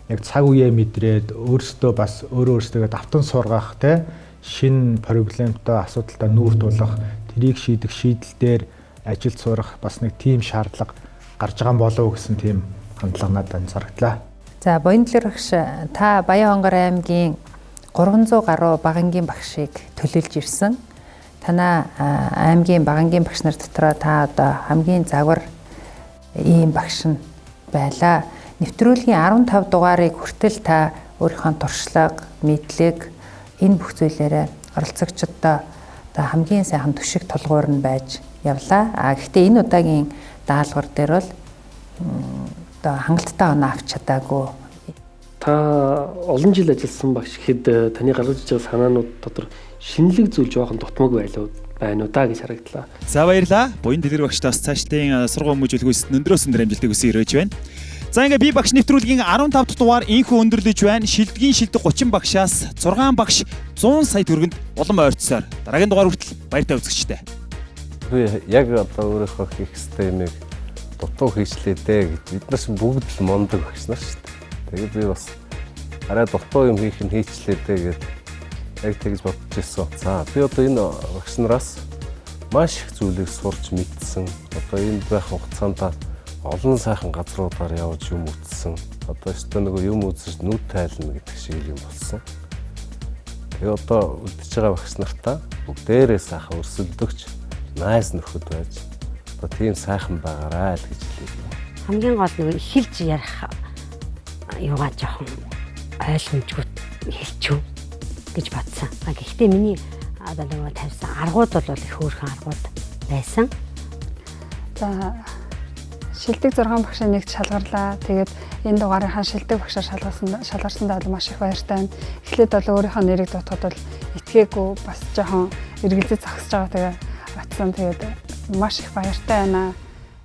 яг цаг үеэ мэдрээд өөрсдөө бас өөрөө өөрсдөө давтан сургах те шинэ проблемтой асуудалтай нүүр тулах тэрийг шийдэх шийдэл дээр ажилд сурах бас нэг тийм шаардлага гарч байгаа юм болов уу гэсэн тийм хандлага надад анзаарагдлаа. За Буян Дэлгэр багш та Баян-Хонгор аймгийн 300 гаруй багангийн багшийг төлөөлж ирсэн. Танай аймгийн багангийн багш нар дотроо та одоо хамгийн загвар ийм багш нь байлаа. Нэвтрүүлгийн 15 дугаарыг хүртэл та өөрийнхөө туршлага, мэдлэг энэ бүх зүйлээрээ оролцогчдод одоо хамгийн сайхан түшиг тулгуур нь байж явлаа. А гэхдээ энэ удаагийн даалгавар дээр бол одоо хангалттай оноо авч чадаагүй. Та олон жил ажилласан багш гэхэд таны гаргаж иж байгаа санаанууд дотор шинэлэг зүйл жоохон дутмаг байлаа байна уу да гэж харагдлаа. За баярлалаа. Буян Дэлгэр багштай бас цаашдын сургууль хүмүүжүүлэх өндрөөс өндөр амжилтыг хүсэн өрөөж байна. За ингээ би багш нэвтрүүлгийн 15 дахь дугаар инхүү өндөрлөж байна. Шилдгийн шилдэг 30 багшаас 6 багш 100 сая төгрөгөнд улам ойртсоор. Дараагийн дугаар хүртэл баяртай үзэгчтэй. Би яг одоо өөрийнхөө хийх ёстой юмыг дутуу хийчлээ дээ гэж бид нар чинь бүгд л мундаг багш нар шүү дээ. Тэгээд би бас арай дутуу юм хийх нь хийчлээ дээ гэж яг тэгж бодож ирсэн. За би одоо энэ багш нараас маш их зүйлийг сурч мэдсэн. Одоо энд байх хугацаанд олон сайхан газруудаар явж юм үзсэн. Одоо өстөө нөгөө юм үзэж нүд тайлна гэдэг шиг юм болсон. Тэгээ одоо үлдэж байгаа багш нартаа бүгдээрээ сайхан өрсөлдөгч найз нөхөд байж одоо тийм сайхан байгаарай л гэж хэлье. Хамгийн гол нөгөө эхэлж ярих юугаа жоохон ойлгомжгүй хэлчихв гэж бодсон. Гэхдээ миний одоо нөгөө тавьсан аргууд бол их хөөрхөн аргууд байсан. За Шилдэг 6 багшийн нэгт шалгарлаа. Тэгээд энэ дугаарынхаа шилдэг багшаар шалгарсандаа бол маш их баяртай байна. Эхлээд бол өөрийнхөө нэрийг дуудахад бол итгээгүй, бас жоохон эргэлзэж зогсож байгаа. Тэгээ очсон. Тэгээд маш их баяртай байна.